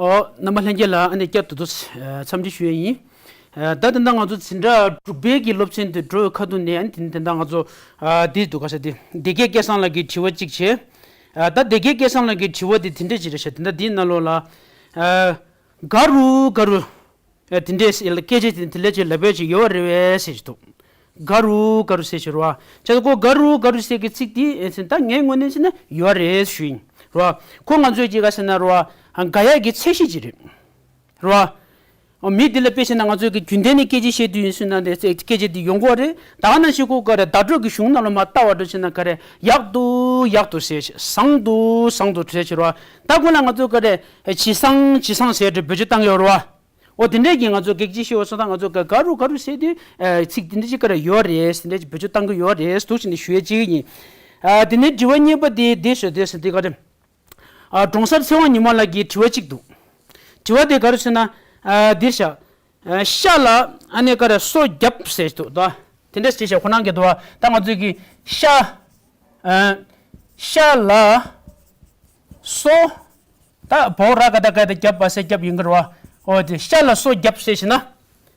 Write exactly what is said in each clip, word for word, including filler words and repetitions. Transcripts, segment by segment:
ཨོ། རྣམ་པ་ལྷན་རྒྱས་ལ་ཨ་ནི་བསྐྱར་དུ་དུ་འཚམས་འདྲི་ཞུ་ཡས་ཡིན། ཨ། ད་དེ་འདྲ་ང་ཚོ་འཛིན་གྲྭ་དྲུག་པའི་གི་སློབ་ཚན་དུ་འགྲོ་བའི་ཁ་ཐུག་ནས་ཨ་ནི་དེ་འདྲ་ང་ཚོ། ཨ། འདི་འདུག་ག་ས་དེ་སྡེ་དགེ་སྐལ་བཟང་ལགས་ཀྱི་དྲི་བ་གཅིག་བྱས། ཨ། ད་སྡེ་དགེ་སྐལ་བཟང་ལགས་ཀྱི་དྲི་བ་དེ་དེ་འདྲ་ཅིག་རེད་ཤག་དེ་འདྲ་འདིའི་ནང་ལོགས་ལ། ཨ། ག་རུ་ག་རུ། ཨ། དེ་འདྲའི་སྐད་ཆ་དེ་དེ་འདྲ་ཅིག་ལབ་པའི་ཅིག་ཡོད་རེད་པས་ཟེར་གྱི་འདུག་ག་རུ་ག་རུ་ཟེར་ཞེས་རོ། བྱས་ཙང་ཁོ་ག་རུ་ག་རུ་ཟེར་གྱི་ཚིག་འདི་ཨེ་ཟེར་ད་ངའི་ངོས་ནས་བྱས་ན་ཡོད་རེད་ཞུ་ཡིན་རོ། ཁོ་ང་ཚོས་ཅིག་ག་ཟེར་ན་རོ། དགའ་ཡག་གི་ཚད་གཞི་ཅིག་རེད་རོ། མི་འདི་ལ་དཔེ་བྱས་ན་ང་ཚོས་ཀྱི་རྒྱུན་ལྡན་ནས་སྐད་ཆ་བཤད་དུས་ཡིན་ཟེར་ན་དེ་སྐད་ཆ་འདི་ཡོང་གི་རེད། ད་ག་ནང་བཞིན་ཁོ་ག་རེ་བརྡ་སྤྲོད་ཀྱི་གཞུང་ནང་ལ་མར་ལྟ་བ་འདྲ་བྱས་ན་ག་རེ་ཡག་འདུག་ཡག་འདུག་ཟེར་བྱས། བཟང་འདུག་བཟང་འདུག་ཟེར་བྱས་རོ། ད་ཁོ་ལ་ང་ཚོས་ག་རེ་ཇེ་བཟང་ཇེ་བཟང་ཟེར་བྱས་འབོད་སྐྱོན་བཏང་ཡོད་རོ། འོ་དེ་འདྲས་ཀྱིས་ང་ཚོ་གེགས་ཅིག་ཤི་བ་སོང་ཙང་ང་ཚོ་ག་ག་རུ་ག་རུ་ཟེར་དུས། ཨ། ཚིག་དེ་འདྲས་ཅིག་ག་རེ་ཡོད་རེད་ཟེར་འདྲས་ཅིག་བེད་སྤྱོད་བཏང་གི་ཡོད་རེད་འདུག་ཟེར་ནས་ཞུ་ཡས་ཅིག་ཡིན། ཨ། དེ་ནས་དྲི་བ་གཉིས་པ་དེ་དེ་ཞུ་དེ་ཟེར་དེ་ག་རེ། ཨ། ཀྲོང་གསར་ཚེ་དབང་ཉི་མ་ལགས་ཀྱི་དྲི་བ་གཅིག་འདུག་དྲི་བ་དེ་ག་རེ་ཟེར་ན། ཨ། འདིར་བཞག་ཨ། ཤ་ལ་ཨ་ནི་ག་རེ་སོ་བརྒྱབ་ཟེར་འདུག་ད་དེ་འདྲས་ཅིག་བྱས་ཁོ་རང་གི་འདུག་བ། ད་ང་ཚོས་ཀྱི་ཤ། ཨ། ཤ་ལ་སོ། ད་བོ་ར་ག་ད་ག་ད་རྒྱབ་པ་སེ་རྒྱབ་ཡིན་གི་རེད་བ། འོ་དེ་ཤ་ལ་སོ་རྒྱབ་ཟེར་ཞེ་ན།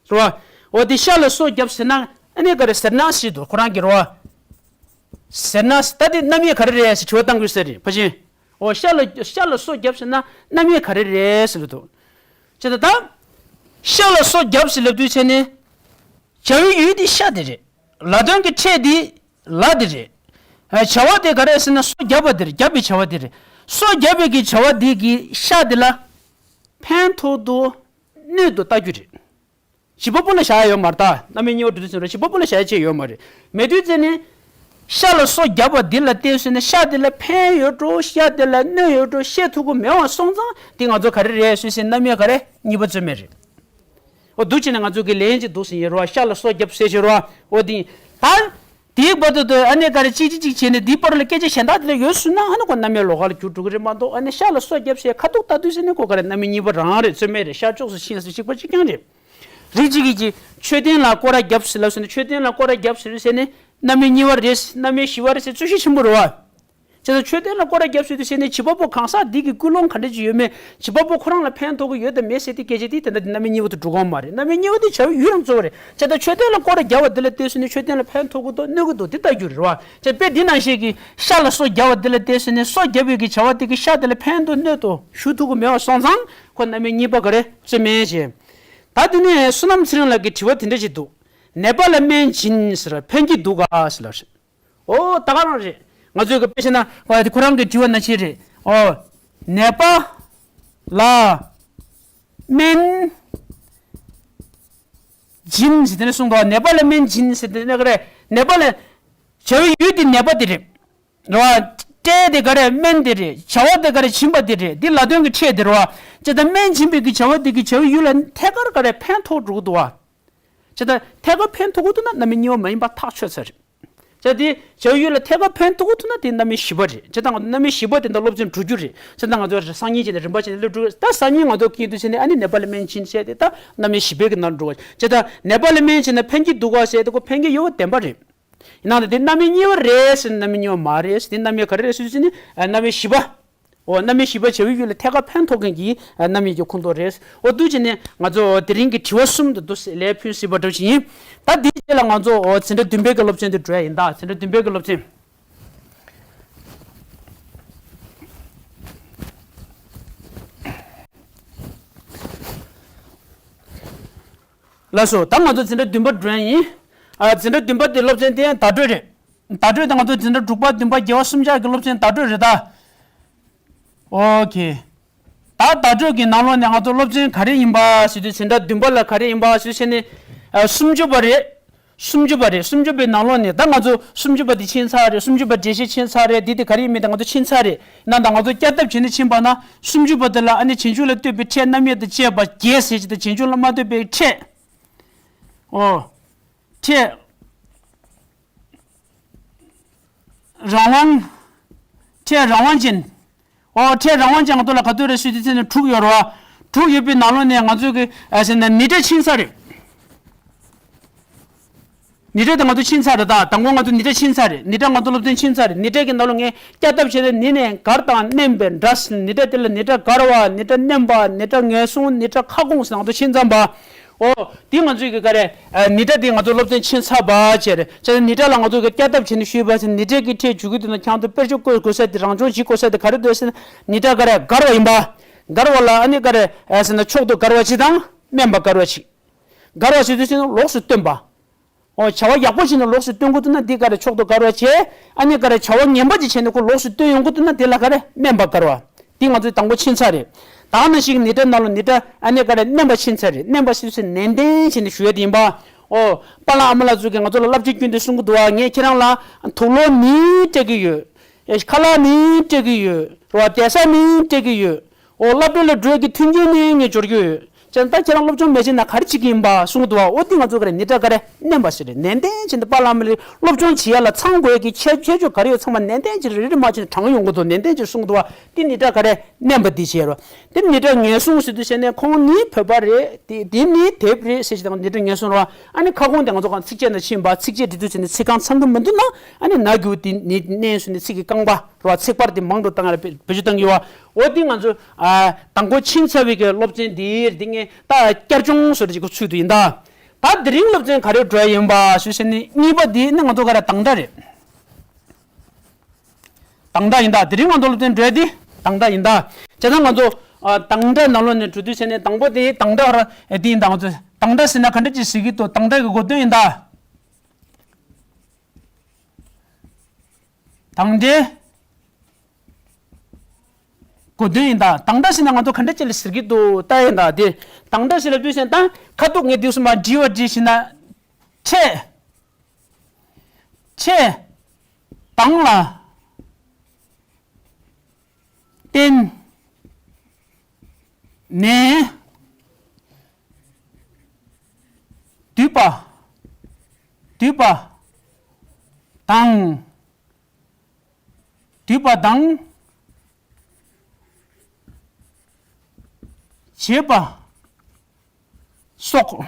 རེད་བ། འོ་དེ་ཤ་ལ་སོ་རྒྱབ་ཟེར་ན་ཨ་ནི་ག་རེ་ཟེར་ན་ཞེས་འདུག་ཁོ་རང་གི་རེད་བ། ཟེར་ན་ད་དེ་རྣམ་དབྱེ་ག་རེ་རེད་ཟེར་དྲི་བ་བཏང་དགོས་ས་རེད་ཕ་ཆེན། འོ་ཤ་ལ་ཤ་ལ་སོ་རྒྱབ་ཟེར་ན་རྣམ་དབྱེ་ག་རེ་རེད་ཟེར་འདུག་ཅེས་ད་ད། ཤ་ལ་སོ་རྒྱབ་ཟེར་ལབ་དུས་ཚེ་ནི། བྱ་བའི་ཡུལ་དེ་ཤ་དེ་རེད། ལ་དོན་གྱི་ཕྲད་དེ་ལ་དེ་རེད། ཨ། བྱ་བ་དེ་ག་རེ་ཟེར་ན་སོ་བརྒྱབ་པ་དེ་རེད། བརྒྱབ་པའི་བྱ་བ་དེ་རེད། སོ་བརྒྱབ་པའི་གི་བྱ་བ་དེ་གི་ཤ་དེ་ལ་ཕན་ཐོགས་འདུག་གནོད་འདུག་ལྟ་རྒྱུ་རེད། བྱེད་པ་པོ་ལ་བཞག་ཡ་ཡོད་མ་རེད་ད། རྣམ་དབྱེ་གཉིས་པ་འགྲོ་དུས་ཟེར་ར་བྱེད་པ་པོ་ལ་བཞག་ཡ་ཅིག་ཡོད་མ་རེད། མེད་དུས་ཙེ་ནི། ཤ་ལ་སོ་བརྒྱབ་པ་འདི་ལ་བལྟས་ཟེར་ན་ཤ་དེ་ལ་ཕན་ཡོད་འགྲོ་ཤ་དེ་ལ་གནོད་ཡོད་འགྲོ་ཤེས་ཐུབ་ཀྱི་མེད་པ་སོང་ཙང་དེ་ང་ཚོ་ག་རེ་རེད་ཟེར་ཟེར་རྣམ་དབྱེ་ག་རེ་གཉིས་པ་རྩོད་མེད་རེད། འོ་འདུག་བྱས་ནས་ང་ཚོ་གི་ལན་ཅིག་འདུག་ཟིན་ཡིན་རོ། ཤ་ལ་སོ་བརྒྱབ་ཟེར་ཞེས་རོ། འོ་དེ། ད། དེའི་བར་དུ་དུ་ཨ་ནེ་ག་རེ་གཅིག་གཅིག་གཅིག་བྱས་ནས་དེའི་བར་ལ་སྐད་ཆ་གཞན་དག་དེ་ལ་ཡོད་སུ་ན་ཨ་ནེ་ཁོ་རྣམ་དབྱེ་ལོགས་ཀ་ལ་འགྱུར་འགྲོ་གི་རེད་མ་གཏོགས་ཨ་ནེ་ཤ་ལ་སོ་བརྒྱབ་ཟེར་ཁ་ཐུག་ལྟ་དུས་ཟེར་ནས་ཁོ་ག་རེ་རྣམ་དབྱེ་གཉིས་པ་རང་རེད་རྩོད་མེད་རེད་ཤར་ཕྱོགས་སུ་ཕྱིན་སུ་གཅིག་པ་གཅིག་རྐྱང་རེད། རིགས་གཅིག་གིས་ཀྱི་མཆོད་རྟེན་ལ་སྐོར་ར་བརྒྱབ་ཟེར་ལབ་སོང་ནས་མཆོད་རྟེན་ལ་སྐོར་ར་བརྒྱབ་ཟེར་ཟེར་ནས་རྣམ་དབྱེ་གཉིས་པ་རེད་རྣམ་དབྱེ་བཞི་པ་རེད་ཟེར་རྩོད་གཞི་ཆེན་པོ་རེད་བ། བྱས་ཙང་མཆོད་རྟེན་ལ་སྐོར་ར་བརྒྱབ་ཟེར་དུས་ཟེར་ནས་བྱེད་པ་པོ་གང་ཟག་འདི་གི་ཀུན་སློང་ག་འདྲ་ཅིག་ཡོད་མེད་བྱེད་པ་པོ་ཁོ་རང་ལ་ཕན་ཐོགས་ཀྱི་ཡོད་དམ་མེད་ཟེར་དེ་སྐད་ཆ་དེ་དེ་འདྲ་དེ་རྣམ་དབྱེ་གཉིས་པ་དུ་འགྲོ་གི་ཡོད་མ་རེད། རྣམ་དབྱེ་གཉིས་པ་དེ་བྱ་བའི་ཡུལ་རང་གཙོ་བོ་རེད། བྱས་ཙང་མཆོད་རྟེན་ལ་སྐོར་ར་བརྒྱབ་པ་དེ་ལ་ལྟོས་ཟེར་ནས་མཆོད་རྟེན་ལ་ཕན་ཐོགས་ཀྱི་འདུག་གནོད་ཀྱི་འདུག་དེ་ལྟ་རྒྱུ་རེད་བ། བྱས་དཔེ་འདི་ནང་བཞིན་གྱི་ཤ་ལ་སོ་བརྒྱབ་པ་དེ་ལ་ལྟོས་ཟེར་ནས་སོ་བརྒྱབ་པའི་གི་བྱ་བ་དེ་གི་ཤ་དེ་ལ་ཕན་ཐོགས་གནོད་དོ་ཞུ་ཐུབ་ཀྱི་མེད་པ་སོང་ཙང་ཁོ་རྣམ་དབྱེ་གཉིས་པ་ག་རེ་རྩོད་མེད་བྱས། ད་དེ་ནས་བསོད་ནམས་ཚེ་རིང་ལགས་ཀྱི་དྲི་བ་དེ་འདྲ་ཞིག་འདུག་ནད་པ་ལ་སྨན་སྦྱིན་ཟེར་ཕན་གྱི་འདུག་ག་ཟེར་ལབ་རེད། ཨོ་ད་ག་རང་རེད། ང་ཚོས་ཀྱི་དཔེ་བཤད་ན་ཁོ་ཁོ་རང་གི་དྲི་བ་ན་ཆེ་རེད། ཨོ། ནད་པ་ལ་སྨན་སྦྱིན་ཟེར་དེ་ནས་གསུངས་འདུག་ནད་པ་ལ་སྨན་སྦྱིན་ཟེར་དེ་ནས་ག་རེ་ནད་པ་ལ་བྱ་བའི་ཡུལ་དེ་ནད་པ་དེ་རེད། རེད་བ། སྤྲད་དེ་ག་རེ་སྨན་དེ་རེད། བྱ་བ་དེ་ག་རེ་བྱིན་པ་དེ་རེད། འདི་ལ་དོན་གྱི་ཕྲད་དེ་རེད་བ། ཅེ་ད་སྨན་སྦྱིན་པའི་གི་བྱ་བ་དེ་གི་བྱ་བའི་ཡུལ་ལ་ཐད་ཀར་ག་རེ་ཕན་ཐོགས་འགྲོ་གི་འདུག་བ། ཇི་ལྟར་ཐད་ཀར་ཕན་ཐོགས་ཀྱི་འདུག་ན་རྣམ་དབྱེ་གཉིས་པ་མ་ཡིན་པ་ཐག་ཆོད་ཚར་རེད། ཇི་ལྟར་དེ་བྱ་བའི་ཡུལ་ལ་ཐད་ཀར་ཕན་ཐོགས་ཀྱི་འདུག་ན་དེ་རྣམ་དབྱེ་བཞི་པ་རེད། ཇི་ལྟར་ང་ཚོ་རྣམ་དབྱེ་བཞི་པ་དེ་འདྲ་སློབ་ཚན་འགྲོ་རྒྱུ་རེད། ཇི་ལྟར་ང་ཚོ་སང་ཉིན་བྱས་ནས་རིམ་པ་བྱས་ནས་སླེབས་འགྲོ་གི་རེད། ད་སང་ཉིན་ང་ཚོ་ཁྱེད་དུ་བྱས་ནས་ཨ་ནི་ནད་པ་ལ་སྨན་བྱིན་བྱས་ཏེ་ད་རྣམ་དབྱེ་བཞི་པའི་གི་ནང་འགྲོ་བ། ཇི་ལྟར་ནད་པ་ལ་སྨན་བྱིན་ན་ཕན་གྱི་འདུག་ག་ཟེར་ཏེ་ཁོ་ཕན་གྱི་ཡོད་པ་བདེན་པ་རེད། ཡིན་ནའང་དེ་རྣམ་དབྱེ་གཉིས་པ་རེད་ཟེར་ན་རྣམ་དབྱེ་གཉིས་པ་མ་རེད་ཟེར། དེ་རྣམ་དབྱེ་ག་རེ་རེད་ཟེར་དུས་ཟེར་ནས་རྣམ་དབྱེ་བཞི་པ། འོ་རྣམ་དབྱེ་བཞི་པ་བྱ་བའི་ཡུལ་ལ་ཐད་ཀར་ཕན་ཐོགས་མཁན་གྱི་རྣམ་དབྱེ་ཀྱི་ཁོངས་གཏོགས་རེད། འོ་འདུག་བྱས་ནས་ང་ཚོ་དེ་རིང་གི་དྲི་བ་གསུམ་དུ་འདུག་ལས་ཕུལ་སྲིད་པ་འདྲ་ཞིག་ཡིན། ད་དེའི་རྗེས་ལ་ང་ཚོ་འོ་འཛིན་གྲྭ་བདུན་པའི་གི་སློབ་ཚན་དུ་འགྲོ་ཡ་ཡིན། ད་འཛིན་གྲྭ་བདུན་པའི་གི་སློབ་ཚན། ལགས་སོ། ད་ང་ཚོ་འཛིན་གྲྭ་བདུན་པ་འགྲོ་ཡ་ཡིན། ཨ་འཛིན་གྲྭ་བདུན་པ་དེ་སློབ་ཚན་དེ་བརྡ་སྤྲོད་རེད། བརྡ་སྤྲོད་དེ་ང་ཚོ་འཛིན་གྲྭ་དྲུག་པ་བདུན་པ་བརྒྱད་པ་གསུམ་ཆར་གྱི་སློབ་ཚན་བརྡ་སྤྲོད་རེད་ད། ཨོ་ཁེ། ད་བརྡ་སྤྲོད་ཀྱི་ནང་ལོགས་ནས་ང་ཚོ་སློབ་ཚན་ག་རེ་ཡིན་པ་ཞུ་དུས་འཛིན་གྲྭ་བདུན་པ་ལ་ག་རེ་ཡིན་པ་ཞུ་བྱས་ནས་ཨ་སུམ་ཅུ་པ་རེད། སུམ་ཅུ་པ་རེད། སུམ་ཅུ་པའི་ནང་ལོགས་ནས་ད་ང་ཚོ་སུམ་ཅུ་པ་དེ་ཕྱིན་ཚར་རེད། སུམ་ཅུ་པ་འགྲེལ་བཤད་ཕྱིན་ཚར་རེད། འདི་དེ་ག་རེ་ཡིན་མིན་ད་ང་ཚོ་ཕྱིན་ཚར་རེད། ཡིན་ནའང་ད་ང་ཚོ་བསྐྱར་ལྡབ་བྱས་ནས་ཕྱིན་པ་ན་སུམ་ཅུ་པ་དེ་ལ་ཨ་ནི་རྗེས་འཇུག་ལ་ལྟོས་པའི་ཕྲད་རྣམ་དབྱེ་དང་བཅས་པ་བརྒྱད་ཟེར་གྱི་དང་རྗེས་འཇུག་ལ་མ་ལྟོས་པའི་ཕྲད། ཨོ། ཕྲད། རང་དབང་། ཕྲད་རང་དབང་ཅན། ཨོ་ཕྲད་རང་དབང་ཅན་ང་ཚོ་ལ་ག་ཚོད་རེད་ཞུ་དུས་ཚེ་ནས་དྲུག་ཡོད་རེད་བ། དྲུག་ཡོད་པའི་ནང་ལོགས་ནས་ང་ཚོས་ཀྱི་ཨ་ཟེར་ན་ནི་ཏྲ་ཕྱིན་ཚར་རེད། ནི་སྒྲ་དེ་ང་ཚོ་ཕྱིན་ཚར་རེད། ད་དང་པོ་ང་ཚོ་ནི་སྒྲ་ཕྱིན་ཚར་རེད། ནི་སྒྲ་ང་ཚོ་སློབ་ཚན་ཕྱིན་ཚར་རེད། ནི་སྒྲ་གི་ནང་ལོགས་ངས་བསྐྱར་ལྡབ་བྱས་ཏེ་ནི་ནས་མགར་དང་མནན་པའི་སྒྲ་ཟེར། ནི་སྒྲ་དེ་ལ་ནི་སྒྲ་མགར་བ། ནི་སྒྲ་མནན་པ། ནི་སྒྲ་ངལ་གསོ། ནི་སྒྲ་ཁ་སྐོང་ཟེར་ང་ཚོ་ཕྱིན་ཚར་བ། ཨོ། དེ་ང་ཚོའི་གི་ག་རེ། ཨ། ནི་སྒྲ་དེ་ང་ཚོ་སློབ་ཚན་ཕྱིན་ཚར་བ་བྱས་རེད། བྱས་ཙང་ནི་སྒྲ་ལ་ང་ཚོ་གི་བསྐྱར་ལྡབ་བྱས་ནས་ཞུས་པ་ཟེར། ནི་སྒྲ་གི་ཕྲད་འཇུག་གི་དུས་ན་ཁྱང་ཚོ་དཔེར་བརྗོད་བཀོད་དགོས་ས་དེ། རང་སྦྱོང་བྱེད་དགོས་ས་དེ་ག་རེ་འདུག་ཟེར་ན། ནི་སྒྲ་ག་རེ་མགར་བ་ཡིན་པ། མགར་བ་ལ་ཨ་ནི་ག་རེ་ཟེར་ན་མཆོག་ཏུ་མགར་བ་གཅིག་དང་དམན་པ་མགར་བ་གཅིག། མགར་བ་ཟེར་དུས་ཟེར་ན་ལོགས་སུ་སྟོན་པ། ཨོ། བྱ་བ་ཡག་པོ་བྱས་ནས་ལོགས་སུ་སྟོན་དགོས་འདུག་ན་འདི་ག་རེ་མཆོག་ཏུ་མགར་བ་བྱས། ཨ་ནི་ག་རེ་བྱ་བ་ངན་པ་ཅིག་བྱས་ནས་ཁོ་ལོགས་སུ་སྟོན་ཡོང་གི་འདུག་ན་དེ་ལ་ག་རེ་དམན་པ་མགར་བ། འདི་ང་ཚོས་དང་པོ་ཕྱིན་ཚར་རེད། ད་ནང་བཞིན་ནི་སྒྲ་ནང་ལ་ནི་སྒྲ་ཨ་ནི་ག་རེ་མནན་པ་ཕྱིན་ཚར་རེད། མནན་པ་ཟེར་དུས་ནན་ཏན་བྱས་ནས་ཞུ་ཡ་དེ་ཡིན་པ། ཨོ། པཱ་ལགས་ཨ་མ་ལགས་ཚོས་ཀྱིས་ང་ཚོ་ལ་བསླབ་བྱའི་རྒྱུན་དུ་གསུང་གི་འདུག་བ། ངས་ཁྱེད་རང་ལ་དུག་སློག་ནི་སྤྲད་ཀྱི་ཡོད། ཁ་ལག་ནི་སྤྲད་ཀྱི་ཡོད། རེད་བ། བསྡད་ས་ནི་སྤྲད་ཀྱི་ཡོད། ཨོ། སློབ་གྲྭ་ལ་འགྲོ་ཡ་གི་མཐུན་རྐྱེན་ནི་ངས་སྦྱོར་གྱི་ཡོད། བྱས་ཙང་ད་ཁྱེད་རང་སློབ་སྦྱོང་མ་བྱས་ན་ག་རེ་བྱེད་ཀྱི་ཡིན་པ་གསུང་གི་འདུག་བ། ཨོ། འདི་ང་ཚོ་ག་རེ་ནི་སྒྲ་ག་རེ་མནན་པ་ཟེར་རེད། ནན་ཏན་བྱས་ནས་པཱ་ལགས་ཨ་མ་ལགས་སློབ་སྦྱོང་བྱེད་ཡ་ལ་ཚང་དགོས་ཡ་གི་ཁྱད་ཁྱད་ཆོས་ག་རེ་ཡོད་ཚང་མ་ནན་ཏན་བྱས་རེ་རེ་མ་བྱས་ནས་དྲངས་ཡོང་གི་འདུག་ནན་ཏན་བྱས་གསུང་གི་འདུག་བ། འདི་ནི་སྒྲ་ག་རེ་མནན་པ་འདི་བྱས་རོ། འདི་ནི་སྒྲ་ངན་སོང་ཟེར་དུས་བྱས་ནས་ཁོང་ནི་བོད་པ་རེད། དེ་དེ་ནི་དེབ་རེད་ཟེར་ཞིག་དང་ནི་སྒྲ་ངན་སོང་རོ། ཨ་ནི་ཁ་སྐོང་དེ་ང་ཚོ་གང་ཚིགས་བཅད་ནང་ཕྱིན་པ། ཚིགས་བཅད་འབྲི་དུས་བྱས་ནས་ཚིག་རྐང་ཚང་གི་མི་འདུག་ན། ཨ་ནི་ན་གི་འོ་དེ་ནི་མནན་སོང་ནས་ཚིག་གི་རྐང་པ་རོ། ཚེག་བར་དེ་མང་དུ་བཏང་ཡ་ལ་བེད་སྤྱོད་བཏང་གི་ཡོད་བ། འོ་དེ་ང་ཚོ་ཨ་དང་པོ་ཕྱིན་ཚར་བའི་གི་སློབ་ཚན་འདི་རེད། འདི་ངས་ད་བསྐྱར་སྦྱོང་བཟོ་འདྲ་ཅིག་གི་ཚུལ་དུ་ཡིན་ད། ད་དེ་རིང་སློབ་ཚན་ག་རེ་འགྲོ་ཡ་ཡིན་པ་ཞུས་ཟེར་ནས་གཉིས་པ་འདི་ནི་ང་ཚོ་ག་རེ་དང་སྒྲ་རེད། དང་སྒྲ་ཡིན་ད། དེ་རིང་ང་ཚོ་སློབ་ཚན་འགྲོ་ཡ་འདི་དང་སྒྲ་ཡིན་ད། བྱས་ཙང་ང་ཚོ་ཨ་དང་སྒྲ་ནང་ལོགས་ནས་འགྲོ་དུས་བྱས་ནས་དང་པོ་དེ་དང་སྒྲ་ར་འདི་ཡིན་ད། ང་ཚོ་དང་སྒྲ་ཟེར་ན་ག་འདྲ་ཅིག་ཟེར་གི་འདུག་དང་སྒྲ་གི་གོ་དོན་ཡིན་ད། དང་སྒྲའི་གོ་དོན་ཡིན་ད། དང་སྒྲ་ཟེར་ན་ང་ཚོ་ག་འདྲ་ཅིག་ལ་ཟེར་གི་འདུག་ལྟ་ཡིན་ད། དེ་དང་སྒྲ་ཟེར་ལབ་དུས་ཟེར་ན་ད་ཁ་ཐུག་ངས་དེ་གསུངས་པ་འབྲི་བ་འབྲི་ཟེར་ན། ཕྲད། ཕྲད་དང་ལ་བརྟེན་ནས་སྡུད་པ། སྡུད་པ་དང་། སྡུད་པ་དང་བྱེད་པ་སོགས་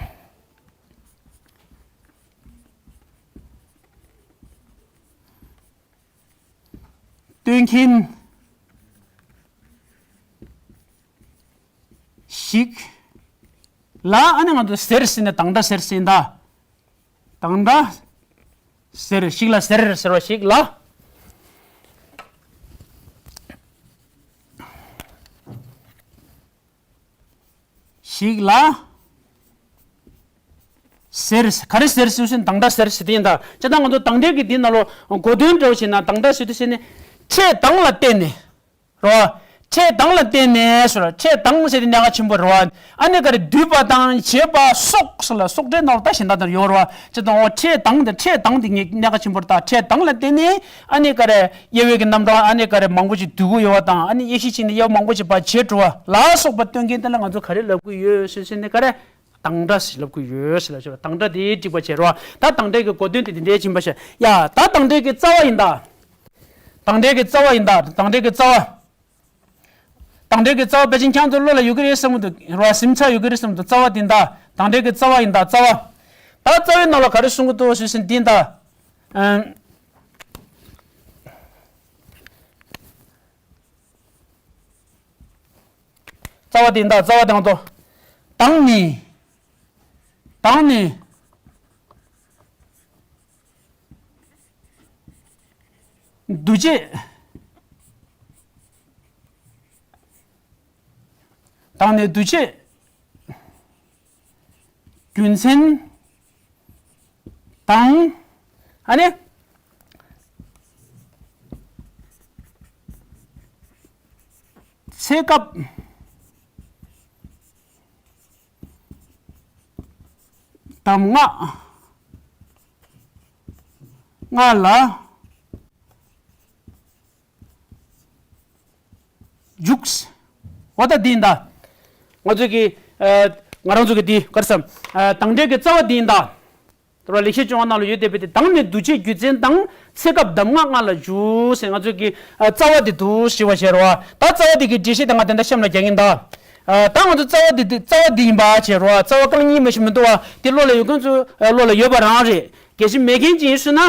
སྟོན་མཁན་ཞིག་ལ་ཨ་ནི་ང་ཚོ་ཟེར་ཟེར་ནས་དང་སྒྲ་ཟེར་ཟེར་ད། དང་སྒྲ་ཟེར་ཞིག་ལ། ཟེར་ཟེར་བ་ཞིག་ལ། ཞིག་ལ་ཟེར། ག་རེ་ཟེར་ཟེར་ཟེར་དང་སྒྲ་ཟེར་ཟེར་དེ་ཡིན་ད། ཅི་ད་ང་ཚོ་དང་སྒྲའི་གི་འདི་ནང་ལོ་གོ་དོན་འདྲ་བོ་བྱས་ན་དང་སྒྲ་ཟེར་དུས་ཟེར་ནས་ཕྲད་དང་ལ་བརྟེན་ནས་རོ། ཕྲད་དང་ལ་བརྟེན་ནས་སོ། ཕྲད་དང་ཟེར་དེ་གནད་འགག་ཆེན་པོ་རེད་བ། ཨ་ནི་ག་རེ་སྡུད་པ་དང་བྱེད་པ་སོགས་སོགས་ལ་སོགས་སྒྲའི་ནང་ལ་ད་གཞན་དག་དེར་ཡོད་རེད་བ། ཅི་ད་འོ་ཕྲད་དང་དེ་ཕྲད་དང་དེ་གནད་འགག་ཆེན་པོ་རེད་ད། ཕྲད་དང་ལ་བརྟེན་ནས་ཨ་ནི་ག་རེ། དབྱེ་བའི་གི་རྣམ་གྲངས་ཨ་ནི་ག་རེ་མང་པོ་ཅིག་བསྡུ་གི་ཡོད་པ་དང་། ཨ་ནི་དབྱེ་གཞི་གཅིག་ནས་དབྱེ་བ་མང་པོ་ཅིག་པ་བྱེད་འགྲོ་བ་ལ་སོགས་པ་སྟོན་མཁན་དེ་ལ་ང་ཚོ་ག་རེ་ལབ་ཀྱི་ཡོད་ཟེར་ཟེར་ནས་ག་རེ། དང་སྒྲ་ཟེར་ལབ་ཀྱི་ཡོད་ཟེར་ལབ་ཤོག་དང་སྒྲ་དེ་འགྲིག་པ་བྱེད་རོགས། ད་དང་སྒྲའི་གི་གོ་དོན་དེ་དེ་འདྲའི་ཕྱིན་པ་ཤ། ཡ། ད་དང་སྒྲའི་གི་རྩ་བ་ཡིན་ད། དང་སྒྲའི་གི་རྩ་བ་ཡིན་ད། དང་སྒྲའི་གི་རྩ་བ། དང་སྒྲའི་གི་རྩ་བ་ཕལ་ཆེར་ཁྱེད་ཚོ་བློ་ལ་ཡོད་ཀྱི་རེད་བསམ་གི་འདུག་རོ། སེམས་ཚ་ཡོད་ཀྱི་རེད་བསམ་གི་འདུག་རྩ་བ་དེ་ཡིན་ད། དང་སྒྲའི་གི་རྩ་བ་ཡིན་ད། རྩ་བ། ད་རྩ་བའི་ནང་ལ་ག་རེ་གསུང་གི་འདུག་ཞུས་ཟིན་དེ་ཡིན་ད། ཨང་། རྩ་བ་དེ་ཡིན་ད། རྩ་བ་དེ་ང་ཚོ། དང་ནི། དང་ནི། འདུ་བྱེད། དང་ནི་འདུ་བྱེད། རྒྱུ་མཚན། དང་། ཨ་ནི། ཚེ་སྐབས་གདམས་ངག་ལྔ་ལ་འཇུག་འོ་ད་འདི་ཡིན་ད། ང་ཚོས་ཀྱི། ཨ། ང་རང་ཚོ་གི་འདི་ག་རེ་ཟེར། ཨ། དང་སྒྲའི་གི་རྩ་བ་འདི་ཡིན་ད། དེ་ར་ལེགས་བཤད་ལྗོན་དབང་ནང་ལ་ཡོད་བསྡད་པའི་དེ། དང་ནི་འདུ་བྱེད་རྒྱུ་མཚན་དང་། ཚེ་སྐབས་གདམས་ངག་ལྔ་ལ་འཇུག་ཟེར། ང་ཚོས་ཀྱི། ཨ། རྩ་བ་འདི་འདུག་ཞེས་པ་བྱས་རོ། ད་རྩ་བ་འདི་གི་འགྲེལ་བཤད་དེ་ང་དེ་འདྲ་གཤམ་ལ་རྒྱག་གིན་ད། ཨ། ད་ང་ཚོ་རྩ་བ་འདི་འདི་རྩ་བ་འདི་ཡིན་པ་བྱས་རོ། རྩ་བ་དཀའ་ལས་གཉིས་མ་ཞིག་མི་འདུག་བ། དེ་བློ་ལ་ཡོད་མཁན་ཚོ་བློ་ལ་ཡོད་པ་རང་རེད། དགེ་བཤེས་མེད་མཁན་ཅིག་ཡིན་ཟེར་ན།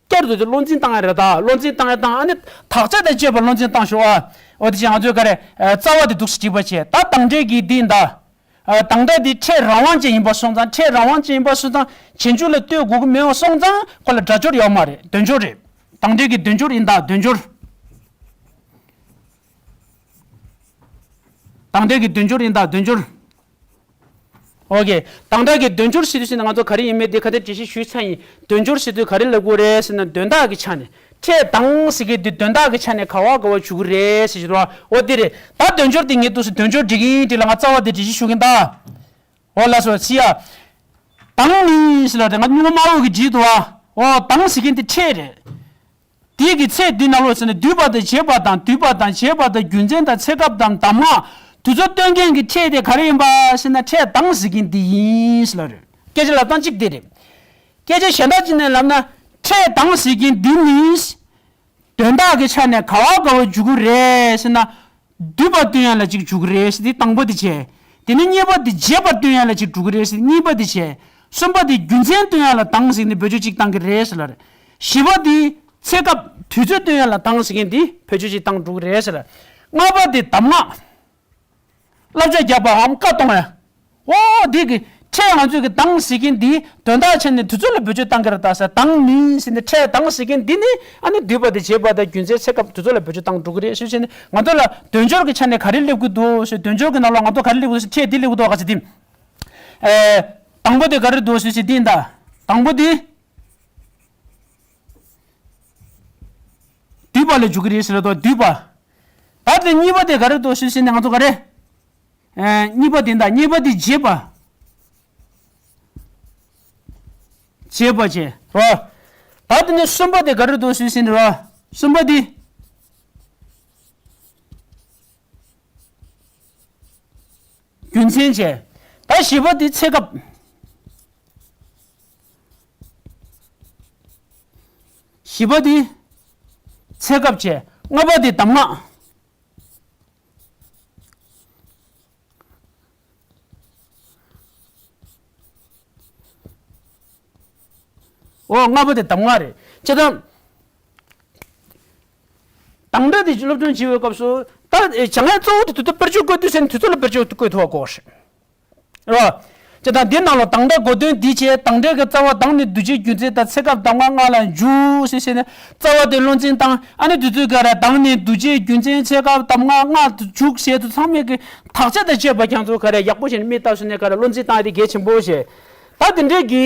བསྐྱར་དུ་དེ་བློ་འཛིན་བཏང་ཡ་རེད་ད། བློ་འཛིན་བཏང་ཡ་བཏང་། ཨ་ནི་དག་ཆ་དང་བཅས་པ་བློ་འཛིན་བཏང་ཤོག་ཨ། འོ་དེ་བྱས་ང་ཚོས་ག་རེ། ཨ། རྩ་བ་དེ་འདུག་སེ་བྲིས་པ་བྱས། ད་དང་འབྲེལ་གྱི་འདི་ཡིན་ད། ཨ། དང་སྒྲ་འདི་ཕྲད་རང་དབང་ཅན་ཡིན་པ་སོང་ཙང་། ཕྲད་རང་དབང་ཅན་ཡིན་པ་སོང་ཙང་རྗེས་འཇུག་ལ་ལྟོས་དགོས་ཀྱི་མེད་པ་སོང་ཙང་ཁོ་ལ་སྒྲ་སྦྱོར་ཡོད་མ་རེད། དོན་སྦྱོར་རེད། དང་འབྲེལ་གྱི་དོན་སྦྱོར་ཡིན་ད། དོན་སྦྱོར། དང་འབྲེལ་གྱི་དོན་སྦྱོར་ཡིན་ད། དོན་སྦྱོར། ཨོ་ཀེ། དང་སྒྲ་གི་དོན་སྦྱོར་ཟེར་དུས་ཙམ་ནས་ང་ཚོ་ག་རེ་ཡིན་མིན་དེ་ག་དེ་འགྲེལ་བཤད་ཞུས་ཚར་ཡིན། དོན་སྦྱོར་ཟེར་དུས་ག་རེ་ལབ་དགོས་རེད་ཟེར་ན། དོན་དག་གི་ཆ་ནས། ཕྲད་དང་ཟེར་མཁན་དེ་དོན་དག་གི་ཆ་ནས་ག་བ་ག་བ་འཇུག་གི་རེད་ཟེར་གྱི་རེད་བ། འོ་དེ་རེད། ད་དོན་སྦྱོར་དེ་ངས་འདུག་སེ་དོན་སྦྱོར་འབྲི་གི་ཡིན། དེ་ལ་ང་རྩ་བ་དེ་འགྲེལ་བཤད་ཞུ་གི་ཡིན་ད། འོ་ལགས་སོ། ཅི་ཡ། དང་ནི་ཟེར་ལ་དེ་ང་སྨྱུག་མ་འོག་གི་བྲིས་འདུག་བ། འོ་དང་ཟེར་མཁན་དེ་ཕྲད་རེད། དེའི་གི་ཚེ་འདི་ནང་ལོགས་ཟེར་ན། བསྡུས་པ་དང་རྗེས་དཔག་དང་། བསྡུས་པ་དང་རྗེས་དཔག་དང་། རྒྱུ་མཚན་དང་ཚེ་སྐབས་དང་གདམས་ངག་དེ་ཚོ་སྟོན་མཁན་གྱི་ཕྲད་དེ་ག་རེ་ཡིན་པ་ཟེར་ན། ཕྲད་དང་ཟེར་མཁན་འདི་ཡིན་ཟེར་ལ་རེད། སྐད་ཆ་ལབ་སྟངས་གཅིག་དེ་རེད། སྐད་ཆ་གཞན་དག་ཅིག་ནས་ལབ་ན། ཕྲད་དང་ཟེར་མཁན་འདི་ནི་དོན་དག་གི་ཆ་ནས་ག་བ་ག་བ་འཇུག་གི་རེད་ཟེར་ན། བསྡུས་པ་སྟོན་ཡ་ལ་གཅིག་འཇུག་གི་རེད་ཟེར། དེ་དང་པོ་དེ་བྱས། དེ་ནས་གཉིས་པ་དེ་རྗེས་དཔག་སྟོན་ཡ་ལ་གཅིག་འཇུག་གི་རེད་ཟེར། གཉིས་པ་དེ་བྱས། གསུམ་པ་དེ་རྒྱུ་མཚན་སྟོན་ཡ་ལ་དང་ཟེར་ནས་བེད་སྤྱོད་གཅིག་བཏང་གི་རེད་ཟེར་ལ་རེད། བཞི་པ་དེ་ཚེ་སྐབས་དུས་ཚོད་སྟོན་ཡ་ལ་དང་ཟེར་མཁན་དེ་བེད་སྤྱོད་གཅིག་བཏང་འགྲོ་གི་རེད་ཟེར་ལ། ལྔ་པ་དེ་གདམས་ངག་བསླབ་བྱ་རྒྱག་པའམ་བཀའ་གཏོང་ཡ། འོ་འདི་གི་ཕྲད་ང་ཚོས་གི་དང་ཟེར་མཁན་འདི་དོན་དག་ཆ་ནས་དུས་ཚོད་ལ་བེད་སྤྱོད་བཏང་གི་རེད་ད་ཟེར། དང་ནི་ཟེར་ནས། ཕྲད་དང་ཟེར་མཁན་འདི་ནི་ཨ་ནི་བསྡུས་པ་དང་རྗེས་དཔག་དང་། རྒྱུ་མཚན་ཚེ་སྐབས་དུས་ཚོད་ལ་བེད་སྤྱོད་བཏང་འགྲོ་གི་རེད་ཞུ་བྱས་ནས། ང་ཚོ་ལ་དོན་སྦྱོར་གྱི་ཆ་ནས་ག་རེ་སླེབས་ཀྱི་འདུག་ཞེས། དོན་སྦྱོར་གྱི་ནང་ལ་ང་ཚོ་ག་རེ་སླེབས་ཀྱི་འདུག་ཟེར། ཕྲད་འདི་སླེབས་ཀྱི་འདུག་ག་ཟེར་དེ། ཨེ། དང་པོ་དེ་ག་རེ་འདུག་ཞུ་བྱས་དེ་ཡིན་ད། དང་པོ་དེ་བསྡུས་པ་ལ་འཇུག་གི་རེད་ཟེར་ལ་དོ། བསྡུས་པ། ད་དེ་གཉིས་པ་དེ་ག་རེ་འདུག་ཞུ་བྱས་ནས་ང་ཚོ་ག་རེ། ཨེ། གཉིས་པ་དེ་ད། གཉིས་པ་དེ་རྗེས་དཔག་རྗེས་དཔག་བྱས་རོ། ད་དེ་ནས་གསུམ་པ་དེ་ག་རེ་འདུག་ཞུས་ཟིན་རོ། གསུམ་པ་དེ་རྒྱུ་མཚན་བྱས། ད་བཞི་པ་དེ་ཚེ་སྐབས། བཞི་པ་དེ་ཚེ་སྐབས་བྱས། ལྔ་པ་དེ་གདམས་ངག། འོ། ལྔ་པ་དེ་གདམས་ངག་རེད། བྱས་ཙང་། དང་སྒྲ་དེ་སློབ་སྦྱོང་བྱེད་པའི་སྐབས་སུ། ད་བྱ་ངན་གཙོ་བོ་དེ་དུས་ཚོད་དཔེར་བརྗོད་བཀོད་དུས་ཟེར་ནས་དུས་ཚོད་ལ་དཔེར་བརྗོད་བཀོད་ཐུབ་པ་དགོས་རེད། རོ། བྱས་ཙང་འདི་ནང་ལ་དང་སྒྲ་གོ་དོན་འདི་བྱས། དང་སྒྲ་གི་རྩ་བ་དང་ནི་འདུ་བྱེད་རྒྱུ་མཚན་དང་ཚེ་སྐབས་གདམས་ངག་ལྔ་ལ་འཇུག་ཟེར་བྱས་ནས། རྩ་བ་དེ་བློ་འཛིན་བཏང་། ཨ་ནི་དུས་ཚོད་ག་རེ། དང་ནི་འདུ་བྱེད་རྒྱུ་མཚན་ཚེ་སྐབས་གདམས་ངག་ལྔ་འཇུག་བྱས་དུས་ཚང་མས་ཀྱི་དག་ཆ་དང་བཅས་པ་ཀྱང་ཚོ་ག་རེ་ཡག་པོ་བྱས་ནས་མིག་ལྟ་སོང་ནས་ག་རེ་བློ་འཛིན་བཏང་ཡ་དེ་གལ་ཆེན་པོ་བྱས། ད་དེ་འདྲའི་གི་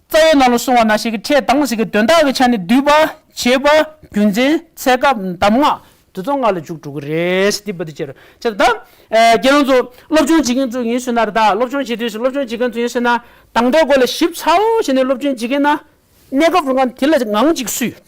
རྩ་བའི་ནང་ལ་གསུངས་པ་ནང་བཞིན་གྱི་ཕྲད་དང་ཟེར་གྱི་དོན་དག་གི་ཆ་ནས་བསྡུས་པ། བྱས་པ། རྒྱུ་མཚན། ཚེ་སྐབས། གདམས་ངག་དེ་ཚོ་ལྔ་ལ་འཇུག་འགྲོ་གི་རེད་ཟེར། འདི་པ་དེ་བྱས་རེད། བྱས་ད། ཨ། ཁྱེད་རང་ཚོ་སློབ་སྦྱོང་བྱེད་མཁན་ཚོ་ཡིན་ཟེར་ན་རེད། ད་སློབ་སྦྱོང་བྱེད་དུས་སུ། སློབ་སྦྱོང་བྱེད་མཁན་ཚོ་ཡིན་ཟེར་ན། དང་སྒྲའི་སྐོར་ལ་ཞིབ་ཚགས་པོ་བྱས་ནས་སློབ་སྦྱོང་བྱེད་མཁན་ན། གནས་སྐབས་རུ་ང་དེ་ལ་ངང་གཅིག་སུས།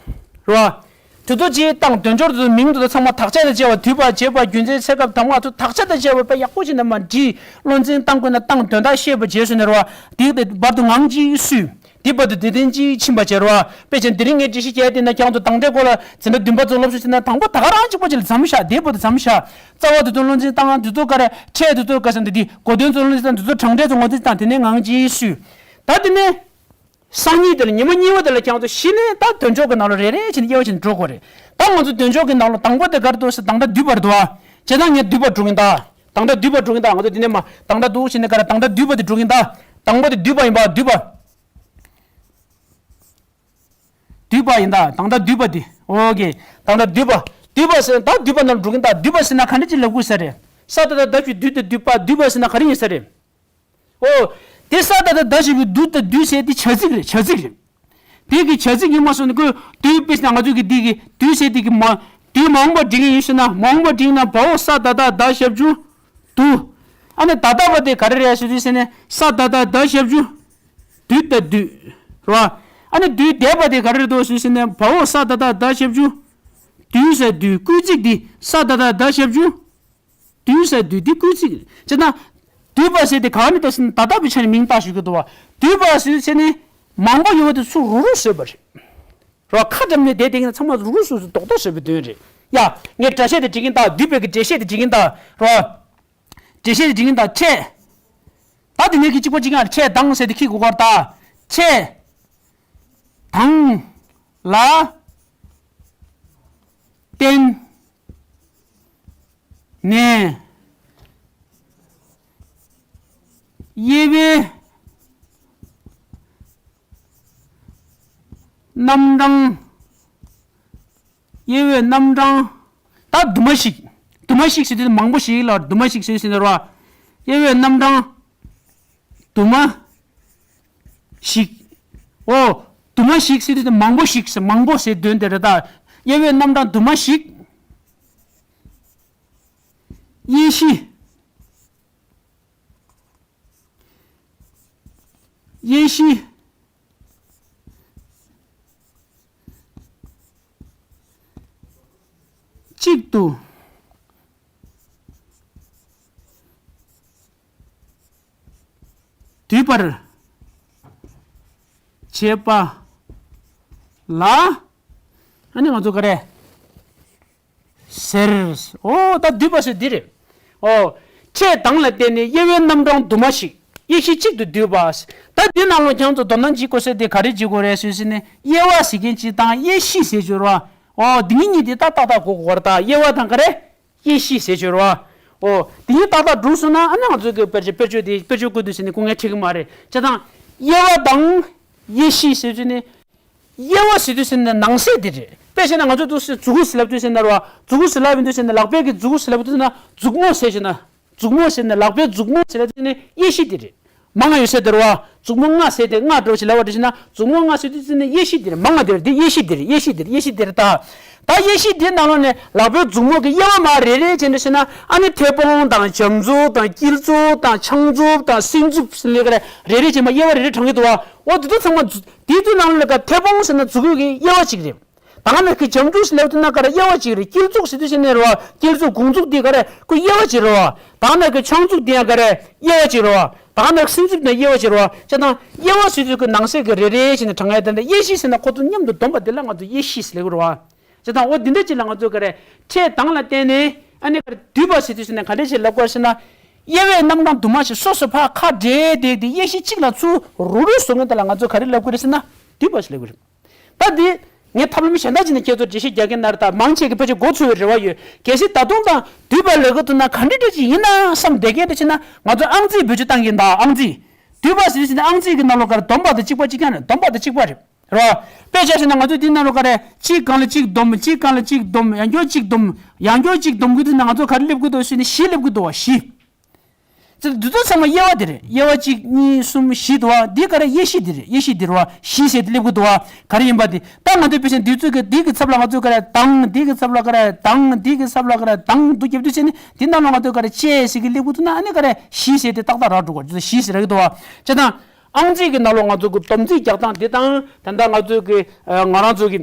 རེད་བ། དེ་ཚོ་ཅིག་དང་དོན་སྦྱོར་དེ་ཚོ་མིང་དེ་ཚོ་ཚང་མ་དག་ཆ་དང་བཅས་པ། བསྡུས་པ། བྱས་པ། རྒྱུ་མཚན། ཚེ་སྐབས། གདམས་ངག་ཚོ་དག་ཆ་དང་བཅས་པ་དཔེ་ཡག་པོ་བྱས་ནས་མར་བྲིས། བློ་འཛིན་བཏང་དགོས་ན་བཏང་། དོན་དག་ཤེས་པ་བྱས་སོང་ནས་རེད་བ། དེ་དེ་བར་དུ་ངང་གཅིག་སུས། དེ་བར་དུ་དེ་དོན་གཅིག་ཕྱིན་པ་བྱས་རེད་བ། དཔེ་ཆ་དེ་རིང་ངས་འགྲེལ་བཤད་བརྒྱབ་དེ་ན་ཁྱེད་ཚོ་དང་སྒྲའི་སྐོར་ལ་འཛིན་གྲྭ་བདུན་པ་ཚོ་སློབ་གསོ་བྱེད་ན། དང་པོ་ད་ག་རང་གཅིག་པ་ཅིག་ལ་མཚམས་བཞག་དེ་བར་དུ་མཚམས་བཞག་རྩ་བ་དེ་ཚོ་བློ་འཛིན་བཏང་། དེ་ཚོ་ག་རེ། ཕྲད་དེ་ཚོ་ག་ཟེར་འདི། དེ་གོ་དོན་ཚོ་བློ་འཛིན་བཏང་། དེ་ཚོ་དང་སྒྲ་ཚོ་ངོས་འཛིན་བཏང་། དེ་ནས་ངང་གཅིག་སུས། ད་དེ་ནས། སང་ཉིན་དེ་ལ། ཉི་མ་གཉིས་པ་དེ་ལ་ཁྱེད་ཚོ་གཞི་ནས་ད་དོན་སྦྱོར་གྱི་ནང་ལ་རེ་རེ་བྱས་ནས་དབྱེ་བ་ཕྱེ་ནས་འགྲོ་དགོས་རེད། ད་ང་ཚོ་དོན་སྦྱོར་གྱི་ནང་ལ་དང་པོ་དེ་ག་རེ་འདུག་ཟེར། དང་སྒྲ་བསྡུས་པ་རེད་འདུག་ཨ། བྱས་ཙང་ངས་བསྡུས་པ་འགྲོ་གིན་ད། དང་སྒྲ་བསྡུས་པ་འགྲོ་གིན་ད། ང་ཚོ་དེ་ནས་མར་དང་སྒྲ་འདུག་བྱས་ནས་ག་རེ། དང་སྒྲ་བསྡུས་པ་དེ་འགྲོ་གིན་ད། དང་པོ་དེ་བསྡུས་པ་ཡིན་པ། བསྡུས་པ། བསྡུས་པ་ཡིན་ད། དང་སྒྲ་བསྡུས་པ་དེ། ཨོ་ཀེ། དང་སྒྲ་བསྡུས་པ། བསྡུས་པ་ཟེར། ད་བསྡུས་པ་ནང་འགྲོ་གིན་ད། བསྡུས་པ་ཟེར་ན་ག་འདྲ་ཅིག་ལབ་དགོས་ས་རེད། ས་ད་བཏགས་སྡ་ཞབས་ཀྱུ་སྡུ་ད་བསྡུས་པ། བསྡུས་པ་ཟེར་ན་ག་རེ་ཡིན་ས་རེད། ཨོ། དེ་ས་ད་བཏགས་སྡ་ཞབས་ཀྱུ་སྡུ་ད་བསྡུས་ཟེར་དེ་བྱ་ཚིག་རེད། བྱ་ཚིག་རེད། དེ་གི་བྱ་ཚིག་ཡིན་མ་སོང་ནི་ཁོས་བསྡུས། དཔེར་ན་ང་ཚོ་གི་འདི་གི་བསྡུས་ཟེར་དེ་གི་མ། བསྡུས་མ་འོངས་པ་འབྲི་གི་ཡིན་ཟེར་ན། མ་འོངས་པ་འབྲི་གི་ན་བའོ་ས་ད་བཏགས་སྡ་ཞབས་ཀྱུ་སྡུ། ཨ་ནི་ད་ལྟ་བ་དེ་ག་རེ་རེད་ཟེར་དུས་ཟེར་ནས། ས་ད་བཏགས་སྡ་ཞབས་ཀྱུ་སྡུ་ད་བསྡུས། རེད་བ། ཨ་ནི་བསྡུས་འདས་པ་དེ་ག་རེ་རེད་འདུག་ཟེར་ནས། བའོ་ས་ད་བཏགས་སྡ་ཞབས་ཀྱུ་སྡུ་ས་བསྡུས། སྐུལ་ཚིག་འདི་ས་ད་བཏགས་སྡ་ཞབས་ཀྱུ་སྡུ་ས་བསྡུས། འདི་སྐུལ་ཚིག་རེད། བྱས་ན། བསྡུས་པ་ཟེར་དེ་ག་ནས་བཏགས་ཟེར་ན། ད་ལྟ་བའི་ཆ་ནས་མིང་བཏགས་ཞུ་གི་འདུག་བ། བསྡུས་པ་ཟེར་ཟེར་ནས་མང་པོ་ཡོད་པ་དེ་ཚུར་རུག་རུག་བཟོས་པ་རེད། རོ། ཁ་འགྲམ་ནས་བསྡད་བསྡད་ཀྱི་ན་ཚང་མ་རུག་རུག་སུ་སུ་རྡོག་རྡོག་བཟོས་པའི་དོན་རེད། ཡ། ངས་འགྲེལ་བཤད་དེ་འབྲི་གིན་ད། བསྡུས་པའི་གི་འགྲེལ་བཤད་དེ་འབྲི་གིན་ད། རོ། འགྲེལ་བཤད་དེ་འབྲི་གིན་ད། ཕྲད། ད་དེ་ནས་གི་གཅིག་པ་གཅིག་རྐྱང་ཕྲད་དང་ཟེར་དེ་ཁྱི་གུ་གར་ད། ཕྲད། དང་ལ་བརྟེན་ནས་དབྱེ་བའི་རྣམ་གྲངས། དབྱེ་བའི་རྣམ་གྲངས། ད་དུ་མ་ཞིག་དུ་མ་ཞིག་ཟེར་དུས་མང་པོ་ཞིག་ལ་དུ་མ་ཞིག་ཟེར་ཟིན་རོ། དབྱེ་བའི་རྣམ་གྲངས་དུ་མ་ཞིག་འོ། དུ་མ་ཞིག་ཟེར་དུས་མང་པོ་ཞིག་ཟེར། མང་པོ་ཟེར་དོན་དེ་རེད་ད། དབྱེ་བའི་རྣམ་གྲངས་དུ་མ་ཞིག་དབྱེ་གཞི། དབྱེ་གཞི་གཅིག་ཏུ་འདུས་པར་བྱེད་པ་ལ། ཨ་ནི་ང་ཚོ་ག་རེ་ཟེར། འོ་ད་འདུས་པ་ཟེར་འདི་རེད། འོ། ཕྲད་དང་ལ་བརྟེན་ནས་དབྱེ་བའི་རྣམ་གྲངས་དུ་མ་ཞིག་དབྱེ་གཞི་གཅིག་ཏུ་འདུས་པ། ད་འདི་ནང་ལ་ཁྱེད་ཚོ་དོ་སྣང་བྱེད་དགོས་ཟེར་དེ་ག་རེ་བྱེད་དགོས་རེད་ཟེར་ཟེར་ནས་དབྱེ་བ་ཟེར་མཁན་གཅིག་དང་དབྱེ་གཞི་ཟེར་གྱི་རེད་བ། འོ་འདི་གཉིས་དེ་ད་ཏག་ཏག་གོ་དགོས་རེད་ད། དབྱེ་བ་དང་ག་རེ། དབྱེ་གཞི་ཟེར་གྱི་རེད་བ། འོ་དེ་གཉིས་ཏག་ཏག་འགྲུབ་སོང་ན་ཨ་ནི་ང་ཚོ་གི་དཔེར་བརྗོད་དཔེར་བརྗོད་དེ་དཔེར་བརྗོད་བཀོད་དུས་ཟེར་ནས་སྐུ་ངལ་འཕྲད་ཀྱི་མ་རེད། བྱས་ཙང་དབྱེ་བ་དང་དབྱེ་གཞི་ཟེར་གྱི་ནི། དབྱེ་བ་ཟེར་དུས་ཟེར་ན་ནང་གསེས་དེ་རེད། དཔེ་བྱས་ན་ང་ཚོ་འདུག་སེ་མཛུ་གུ་ཟེར་ལབ་དུས་ཟེར་ན་རོ། མཛུ་གུ་ཟེར་ལབ་ཡིན་དུས་ཟེར་ན་ལག་པའི་གི་མཛུ་གུ་ཟེར་ལབ་དུས་ཟེར་ན་མཛུབ་མོ་ཟེར་བྱས་ན། མཛུབ་མོ་ཟེར་ན་ལག་པའི་མཛུབ་མོ་ཟེར་ལབ་དུས་ཟེར་ན་དབྱེ་གཞི་དེ་རེད། མང་ང་ཡོད་ཟེར་དེ་རོ། མཛུབ་མོ་ལྔ་ཟེར་དེ་ལྔ་འགྲོ་ཞིག་ལབ་པ་དེ་བྱས་ན་མཛུབ་མོ་ལྔ་ཟེར་དུས་ཟེར་ན་དབྱེ་གཞི་དེ་རེད། མང་ང་དེ་རེད། དེ་དབྱེ་གཞི་དེ་རེད། དབྱེ་གཞི་དེ་རེད། དབྱེ་གཞི་དེ་རེད་ད། ད་དབྱེ་གཞི་དེའི་ནང་ལོགས་ནས་ལག་པའི་མཛུབ་མོ་གི་དབྱེ་བ་མར་རེ་རེ་བྱས་ནས་བྱས་ན་ཨ་ནི་མཐེ་བོང་དང་འཇམ་མཛུབ་དང་དཀྱིལ་མཛུབ་དང་ཕྱག་མཛུབ་དང་སྲིན་མཛུབ་ཟེར་ནས་ག་རེ་རེ་རེ་བྱས་མར་དབྱེ་བ་རེ་རེ་དྲངས་ཀྱི་འདུག་བ། འོ་དེ་ཚོ་ཚང་མ་མཛུ་དེའི་དུས་ནང་ལ་ག་མཐེ་བོང་ཟེར་ན་མཛུ་གུ་གི་དབྱེ་བ་གཅིག་རེད། ད་ནང་གི་འཇམ་མཛུབ་ཟེར་ལབ་དུས་ན་ག་རེ་དབྱེ་བ་གཅིག་རེད། དཀྱིལ་མཛུབ་ཟེར་དུས་ཟེར་ནས་རེད་བ། དཀྱིལ་མཛུབ་གོང་མཛུབ་དེ་ག་རེ་ཁོ་དབྱེ་བ་གཅིག་རེད་བ། ད་ནང་གི་ཕྱག་མཛུབ་དེ་ཡང་ག་རེ་དབྱེ་བ་གཅིག་རེད་བ། ད་ནང་གི་སྲིན་མཛུབ་དེ་དབྱེ་བ་གཅིག་རེད་བ། བྱས་ཙང་དབྱེ་བ་ཟེར་དུས་ཀྱི་ནང་གསེས་ཀྱི་རེ་རེ་བྱས་ནས་དྲངས་ཡ་དེ་འདྲ། དབྱེ་གཞི་ཟེར་ན་ཁོ་ཚོ་མཉམ་དུ་བསྡོམས་པ་དེ་ལ་ང་ཚོ་དབྱེ་གཞི་ཟེར་ལབ་ཀྱི་རེད་བ། བྱས་ཙང་འོ་འདི་འདྲ་ཅིག་ལ་ང་ཚོ་ག་རེ་ཕྲད་དང་ལ་བརྟེན་ནས་ཨ་ནི་ག་རེ་འདུས་པ་ཟེར་དུས་ཟེར་ན་ག་འདྲ་ཅིག་ལབ་དགོས་ཟེར་ན། དབྱེ་བའི་རྣམ་གྲངས་དུ་མ་ཞིག་སོ་སོ་ཕར་ཁ་བྲལ་བསྡད་དེ་དབྱེ་གཞི་གཅིག་ལ་ཚུར་རུག་རུག་བཟོ་མཁན་དེ་ལ་ང་ཚོ་ག་རེ་ལབ་དགོས་རེད་ཟེར་ན་འདུས་པ་ཟེར་ལབ་དགོས་རེད། ད་འདི་ངས་ཐབས་ལམ་གཞན་དག་ཅིག་ནས་ཁྱེད་ཚོར་འགྲེལ་བཤད་རྒྱག་གིན་ན་རེད། ད་མང་ཆེ་གི་ཕལ་ཆེར་མགོ་ཚོས་པའི་རེ་བ་ཡོད། གལ་སྲིད་ད་དུང་དང་འདུས་པ་ལབ་ཀྱི་འདུག་ན་ག་འདྲ་འདྲ་ཅིག་ཡིན་ན་བསམ་བསྡད་མཁན་འདྲ་ཅིག་ན་ང་ཚོ་ཨང་རྩིས་བེད་སྤྱོད་བཏང་གིན་ད་ཨང་རྩིས། འདུས་པ་ཟེར་ཟེར་ན་ཨང་རྩིས་ཀྱི་ནང་ལོགས་ག་རེ་བསྡོམས་པ་དང་གཅིག་པ་གཅིག་རྐྱང་རེད། བསྡོམས་པ་དང་གཅིག་པ་རེད། རེད་བ། དཔེ་ཆ་བཞག་ན་ང་ཚོ་འདི་ནང་ལོགས་ག་རེ་གཅིག་སྒང་ལ་གཅིག་བསྡོམས། གཅིག་སྒང་ལ་གཅིག་བསྡོམས། ཡང་བསྐྱར་གཅིག་བསྡོམས། ཡང་བསྐྱར་གཅིག་བསྡོམས་ཀྱི་འདུག་ན་ང་ཚོ་ག་རེ་སླེབས་ཀྱི་འདུག་ཟེར་ན་བཞི་སླེབས་ཀྱི་འདུག་བ། བཞི། ཙི་འདི་ཚོ་ཚང་མ་དབྱེ་བ་དེ་རེད། དབྱེ་བ་གཅིག་གཉིས་གསུམ་བཞི་འདུག་བ། འདི་ག་རེ་དབྱེ་གཞི་དེ་རེད། དབྱེ་གཞི་དེ་རེད་བ། བཞི་ཟེར་དེ་སླེབས་ཀྱི་འདུག་བ། ག་རེ་ཡིན་པ་དེ་ད་ང་ཚོས་དཔེ་ཆ་འདི་ཚོ་གི་འདི་གི་ཚབ་ལ་ང་ཚོས་ག་རེ་དང་། འདི་གི་ཚབ་ལ་ག་རེ་དང་། འདི་གི་ཚབ་ལ་ག་རེ་དང་འདུག་རྒྱབ་དུས་ཟེར་ནས་འདི་ནང་ལ་ང་ཚོས་ག་རེ་བཅས་ཟེར་གི་སླེབས་ཀྱི་འདུག་ན་ཨ་ནི་ག་རེ་བཞི་ཟེར་དེ་ཏག་ཏག་རག་འགྲོ་གི་འདུག་བཞི་ཟེར་རག་གི་འདུག་བ། བྱས་ཙང་ཨང་རྩིས་ཀྱི་ནང་ལོགས་ང་ཚོ་གི་བསྡོམས་རྩིས་རྒྱག་སྟངས་འདི་དང་ད་ལྟ་ང་ཚོ་གི་ང་རང་ཚོ་གི་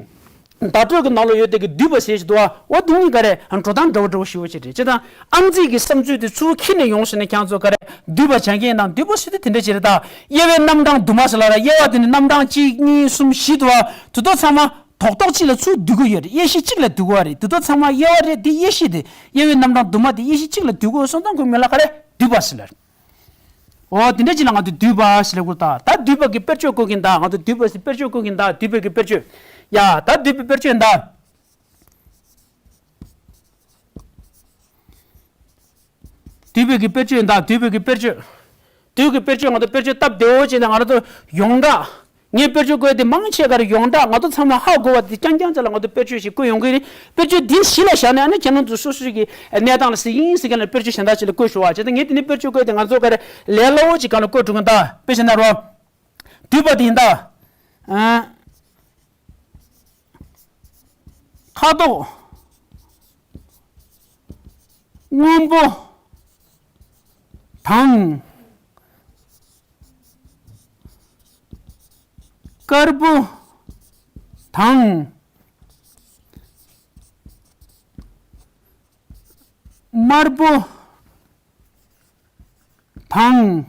བརྡ་སྤྲོད་ཀྱི་ནང་ལོགས་ཡོད་དེ་གི་འདུས་པ་ཟེར་ཞིག་འདུག་བ། འོ་འདི་གཉིས་ག་རེ་འགྲོ་སྟངས་འདྲ་བོ་འདྲ་བོ་ཞིག་ཡོད་ཅེས་རེད། བྱས་ཙང་ཨང་རྩིས་ཀྱི་བསམ་ཚུལ་དེ་ཚུར་ཁྱེར་ནས་ཡོང་ཟེར་ནས་ཁྱེད་ཚོ་ག་རེ་འདུས་པ་བྱ་མཁན་དང་འདུས་པ་ཟེར་དུས་དེ་འདྲ་ཅིག་རེད། ད་དབྱེ་བའི་རྣམ་གྲངས་དུ་མ་ཟེར་ལ་ར། དབྱེ་བ་དེ་ནི་རྣམ་གྲངས་གཅིག་གཉིས་གསུམ་བཞི་འདུག་བ། དེ་ཚོ་ཚང་མ་རྡོག་རྡོག་གཅིག་ལ་ཚུར་འདུས་ཀྱི་ཡོད་རེད། དབྱེ་གཞི་གཅིག་ལ་འདུས་ཀྱི་ཡོད་རེད། དེ་ཚོ་ཚང་མ་དབྱེ་བ་རེད། དེ་དབྱེ་གཞི་དེ་དབྱེ་བའི་རྣམ་གྲངས་དུ་མ་དེ་དབྱེ་གཞི་གཅིག་ལ་འདུས་ཀྱི་ཡོད་སོང་ཙང་ཁོའི་མིང་ལ་ག་རེ་འདུས་པ་ཟེར་ལ། འོ་དེ་འདྲ་ཅིག་ལ་ང་ཚོ་འདུས་པ་ཟེར་ལབ་དགོས། ད་ད་འདུས་པ་གི་དཔེར་བརྗོད་བཀོད་ཀྱིན་གདའ། ང་ཚོ་འདུས་པ་ཟེར་དཔེར་བརྗོད་བཀོད་ཀྱིན་གདའ། འདུས་པའི་གི་དཔེར་བརྗོད། ཡ་ད་འདུས་པའི་དཔེར་བརྗོད་གདའ། འདུས་པའི་གི་དཔེར་བརྗོད་གདའ། འདུས་པའི་གི་དཔེར་བརྗོད། འདུས་ཀྱི་དཔེར་བརྗོད། ང་ཚོ་དཔེར་བརྗོད་སྟབས་བདེ་བོ་བྱས་ནས་ང་རང་ཚོ་ཡོངས་གྲགས། ངས་དཔེར་བརྗོད་བཀོད་དེ་མང་ཆེ་ག་རེ་ཡོངས་གྲགས་ང་ཚོ་ཚང་མ་ཧ་གོ་བ་དེ་རྐྱང་རྐྱང་ཅིག་ལ་ང་ཚོ་དཔེར་བརྗོད་ཞིག་བཀོད་ཡོང་གི་རེད། དཔེར་བརྗོད་འདི་གཞི་ལ་བཞག་ནས་ཨ་ནི་ཁྱེད་རང་ཚོ་སོ་སོའི་གི་གནས་སྟངས་ལ་གཟིགས་ཡིན་ཟེར་མཁན་ལ་དཔེར་བརྗོད་གཞན་དག་ཅིག་ལ་བཀོད་ཞུ་བ་བྱས་ཙང་། ངས་དེ་ནས་དཔེར་བརྗོད་བཀོད་དེ་ང་ཚོ་ག་རེ་ལས་སླ་བོ་ཅིག་སྒང་ལ་བཀོད་འགྲོ་གི་ཡིན་ད། དཔེ་བྱས་ན་རོ། འདུས་པ་དེ་ཡིན་ད། ཨ། ཁ་དོག་སྔོན་པོ་དང་། དཀར་པོ་དང་། དམར་པོ་དང་།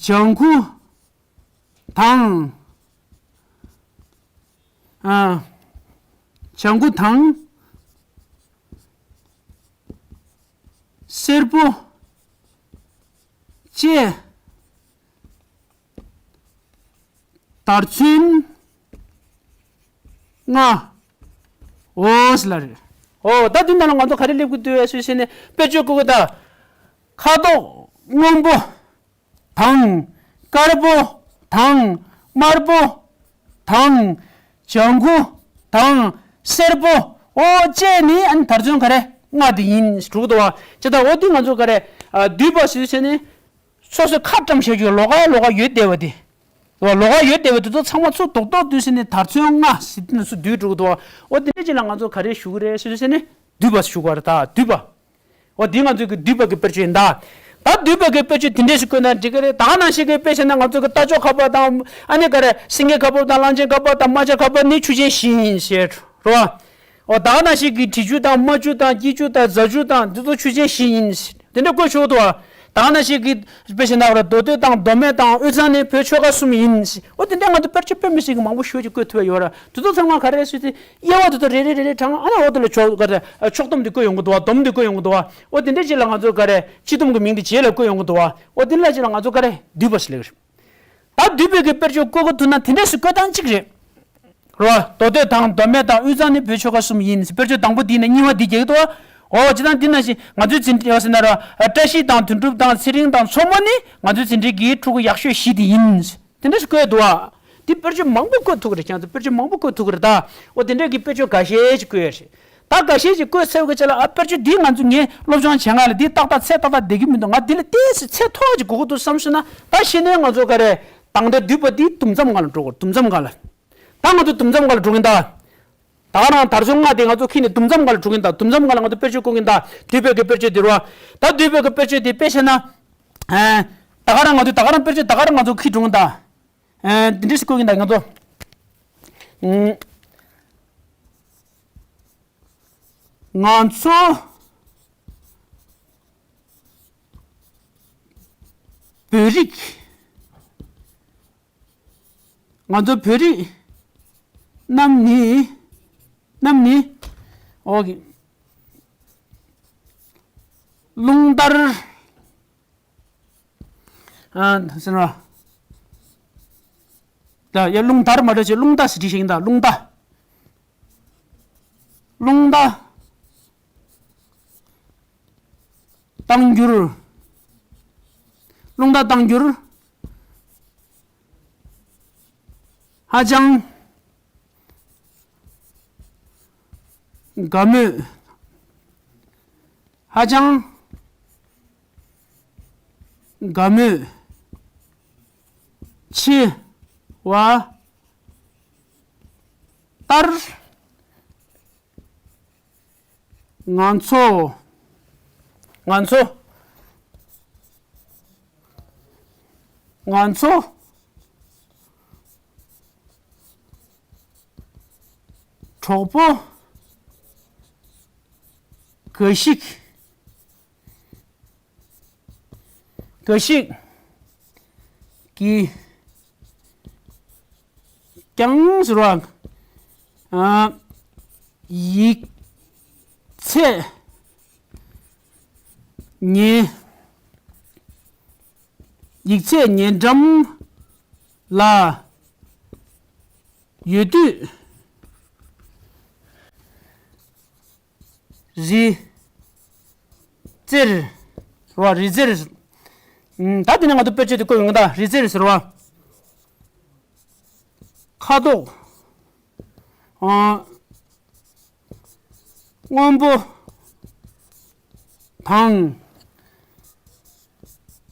ལྗང་ཁུ་དང་། ཨ། ལྗང་ཁུ་དང་། སེར་པོ་བཅས་ དར་ཚོན་ལྔ། འོ་ཟེར་ལབ་རེད། འོ་ད་དེ་ནང་ལ་ང་ཚོ་ག་རེ་སླེབས་ཀྱི་འདུག་ཟེར་ཟེར་ནས་དཔེར་བརྗོད་བཀོད་ཀྱི་ད། ཁ་དོག་སྔོན་པོ་དང་། དཀར་པོ་དང་། དམར་པོ་དང་། ལྗང་ཁུ་དང་། སེར་པོ། འོ་བཅས་ནི་ཨ་ནི་དར་ཚོན་ག་རེ་ལྔ་དེ་ཡིན་འགྲོ་གི་འདུག་བ། ཅི་ད་འོ་དེ་ང་ཚོ་ག་རེ་ཨ་བསྡུས་པ་ཟེར་ཟེར་ནས། སོ་སོའི་ཁ་བཀྲམ་བྱ་རྒྱུ་ལོགས་ཀ་ལོགས་ཀ་ཡོད་བསྡད་པ་དེ། ལོགས་ཀ་ཡོད་བསྡད་པ་དེ་ཚོ་ཚང་མ་ཚུར་རྡོག་རྡོག་བསྡུས་ཟིན་ནས་དར་ཚོན་ལྔ་ཟེར་དེ་ཚོ་བསྡུས་འགྲོ་གི་འདུག་བ། འོ་དེ་འདྲ་ཅིག་ལ་ང་ཚོ་ག་རེ་ཞུ་གི་རེད་ཟེར་ཟེར་ནས་བསྡུས་པ་ཞུ་གི་བ་རེད་ད་བསྡུས་པ། འོ་དེ་ང་ཚོའི་གི་བསྡུས་པ་གི་དཔེར་བརྗོད་ཡིན་ད། ད་བསྡུས་པ་གི་དཔེར་བརྗོད་དེ་འདྲས་ཞིག་བཀོད་ན་འགྲིག་གི་རེད། ད་ག་ནང་བཞིན་གི་དཔེ་བྱས་ན་ང་ཚོ་གི་རྟ་མཆོག་ཁ་པར་དང་ཨ་ནི་ག་རེ་སེང་གེ་ཁ་པར་དང་གླང་ཆེན་ཁ་པར་དང་རྨ་བྱ་ཁ་པར་ནི་ཆུ་ཆེན་བཞི་ཡིན་ཟེར་རོ། འོ་ད་ག་ནང་བཞིན་གྱི་དྲི་ཆུ་དང་རྨ་ཆུ་དང་སྐྱིད་ཆུ་དང་རྫ་ཆུ་དང་འདི་ཚོ་ཆུ་ཆེན་བཞི་ཡིན། དེ་འདྲ་བཀོད་ཆོག་འདུག་བ། ད་ག་ནང་བཞིན་གྱི་དཔེ་བཞིན་ན་ར་མདོ་སྟོད་དང་མདོ་སྨད་དང་དབུས་གཙང་ནི་བོད་ཆོལ་ཁ་གསུམ་ཡིན། འོ་དེ་འདྲ་ང་ཚོ་དཔེར་བརྗོད་དཔེ་མི་སྲིད་ཀྱི་མང་པོ་ཤོད་ཀྱི་བཀོད་ཐུབ་ཡ་ཡོད་ར། དེ་ཚོ་ཚང་མ་ག་རེ་ཟེར་ཏེ་དབྱེ་བ་དེ་ཚོ་རེ་རེ་རེ་རེ་དྲངས་ཨ་ནི་འོ་དེ་ལ་ཕྱོགས་ག་རེ་ཕྱོགས་བསྡོམས་དེ་བཀོད་ཡོང་གི་འདུག་བ། སྡོམ་དེ་བཀོད་ཡོང་གི་འདུག་བ། འོ་དེ་འདྲ་ཅིག་ལ་ང་ཚོ་ག་རེ་སྤྱི་སྡོམ་གྱི་མིང་དེ་རྗེས་ལ་བཀོད་ཡོང་གི་འདུག་བ། འོ་དེ་འདྲ་ཅིག་ལ་ང་ཚོ་ག་རེ་བསྡུས་པ་ཟེར་ལེ་གི་རེད། ད་བསྡུས་པའི་གི་དཔེར་བརྗོད་བཀོད་དགོས་ཐུག་ན་དེ་འདྲས་སུ་བཀོད་སྟངས་གཅིག་རེད། རོ། མདོ་སྟོད་དང་མདོ་སྨད་དང་དབུས་གཙང་ནི་བོད་ཆོལ་ཁ་གསུམ་ཡིན། དཔེར་བརྗོད་དང་པོ་འདི་ནི་གཉིས་པ་འདི་རྒྱག་གི་འདུག་འོ་ཇི་ལྟར་འདི་ན་བཞིན་ང་ཚོའི་འཛིན་གྲྭ་ཟེར་ན་རོ། བཀྲ་ཤིས་དང་དོན་གྲུབ་དང་ཚེ་རིང་དང་མཚོ་མོ་ནི་ང་ཚོའི་འཛིན་གྲྭའི་གི་ཕྲུ་གུ་ཡག་ཤོས་བཞི་དེ་ཡིན། དེ་འདྲས་སུ་བཀོད་འདུག་ཨ། འདི་དཔེར་བརྗོད་མང་པོ་བཀོད་ཐུབ་ཀྱི་རེད། ཁྱེད་ཚོ་དཔེར་བརྗོད་མང་པོ་བཀོད་ཐུབ་ཀྱི་རེད་ད། འོ་དེ་འདྲས་ཀྱི་དཔེར་བརྗོད་འགའ་ཤས་ཤིག་བཀོད་ཡོད་རེད། ད་འགའ་ཤས་ཀྱིས་བཀོད་ཚར་བའི་རྗེས་ལ་ཨ་དཔེར་བརྗོད་འདི་ང་ཚོ་ངས་སློབ་སྦྱོང་བྱེད་སྒང་ལ་འདི་ཏག་ཏག་ཚད་ཏག་ཏག་བསྡད་ཀྱི་མི་འདུག་ང་འདི་ལ་ཏོག་ཙམ་ཚད་མཐོ་བ་ཅིག་དགོས་ཀྱི་འདུག་བསམ་སོང་ན་ད་ཤེས་ནས་ང་ཚོ་ག་རེ་དང་འདོད་བསྡུས་པ་འདི་དུམ་མཚམས་སྒང་ལ་འགྲོ་དགོས། དུམ་མཚམས་སྒང་ལ། ད་ང་ཚོ་དུམ་མཚམས་སྒང་ལ་འགྲོ་གིན་ད། ད་ག་རང་དར་ཚོན་ལྔ་དེ་ང་ཚོ་ཁྱེར་ནས་དུམ་མཚམས་སྒང་ལ་འགྲོ་གིན་ད། དུམ་མཚམས་སྒང་ལ་ང་ཚོ་དཔེར་བརྗོད་བཀོད་གིན་ད། བསྡུས་པའི་གི་དཔེར་བརྗོད་འདི་རེད་བ། ད་བསྡུས་པའི་གི་དཔེར་བརྗོད་འདི་དཔེ་བྱས་ན། ཨ། ད་ག་རང་ང་ཚོ་ད་ག་རང་དཔེར་བརྗོད་ད་ག་རང་ང་ཚོ་ཁྱེར་འགྲོ་གིན་ད། ཨ། འདི་འདྲ་ཞིག་བཀོད་གིན་ད་ང་ཚོ། ཨ། ང་ཚོ་བོད་རིགས། ང་ཚོ་བོད་རིགས་རྣམས་ནི། རྣམས་ནི། འོ་གི། རླུང་ལྟར། ཨ། ཟེར་བ། ད་ཡ་རླུང་ལྟར་མ་འགྲོ་ཆེ་རླུང་རྟ་ཟེར་བྲིས་ཤིང་ད་རླུང་རྟ། རླུང་རྟ། བཏང་འགྱུར། རླུང་རྟ་བཏང་འགྱུར། ཧ་ཅང་དགའ་མོས། ཧ་ཅང་དགའ་མོས་ཆེ་བ་ལྟར། ང་ཚོ། ང་ཚོ། ང་ཚོ། གྲོགས་པོ། འགའ་ཞིག་འགའ་ཞིག་གིས་ཀྱང་ཟེར་བ། ཨ། ཡིག་ཚད་ཉེ། ཡིག་ཚད་ཉེ་འགྲམ་ལ་ཡོད་དུས། རི་རྩེར་ཟེར་བ། རི་རྩེར། ཨམ། ད་དེ་ནས་ང་ཚོ་དཔེར་བརྗོད་དེ་བཀོད་ཡོང་གི་ད། རི་རྩེར་ཟེར་བ། ཁ་དོག་ཨ། སྔོན་པོ་དང་།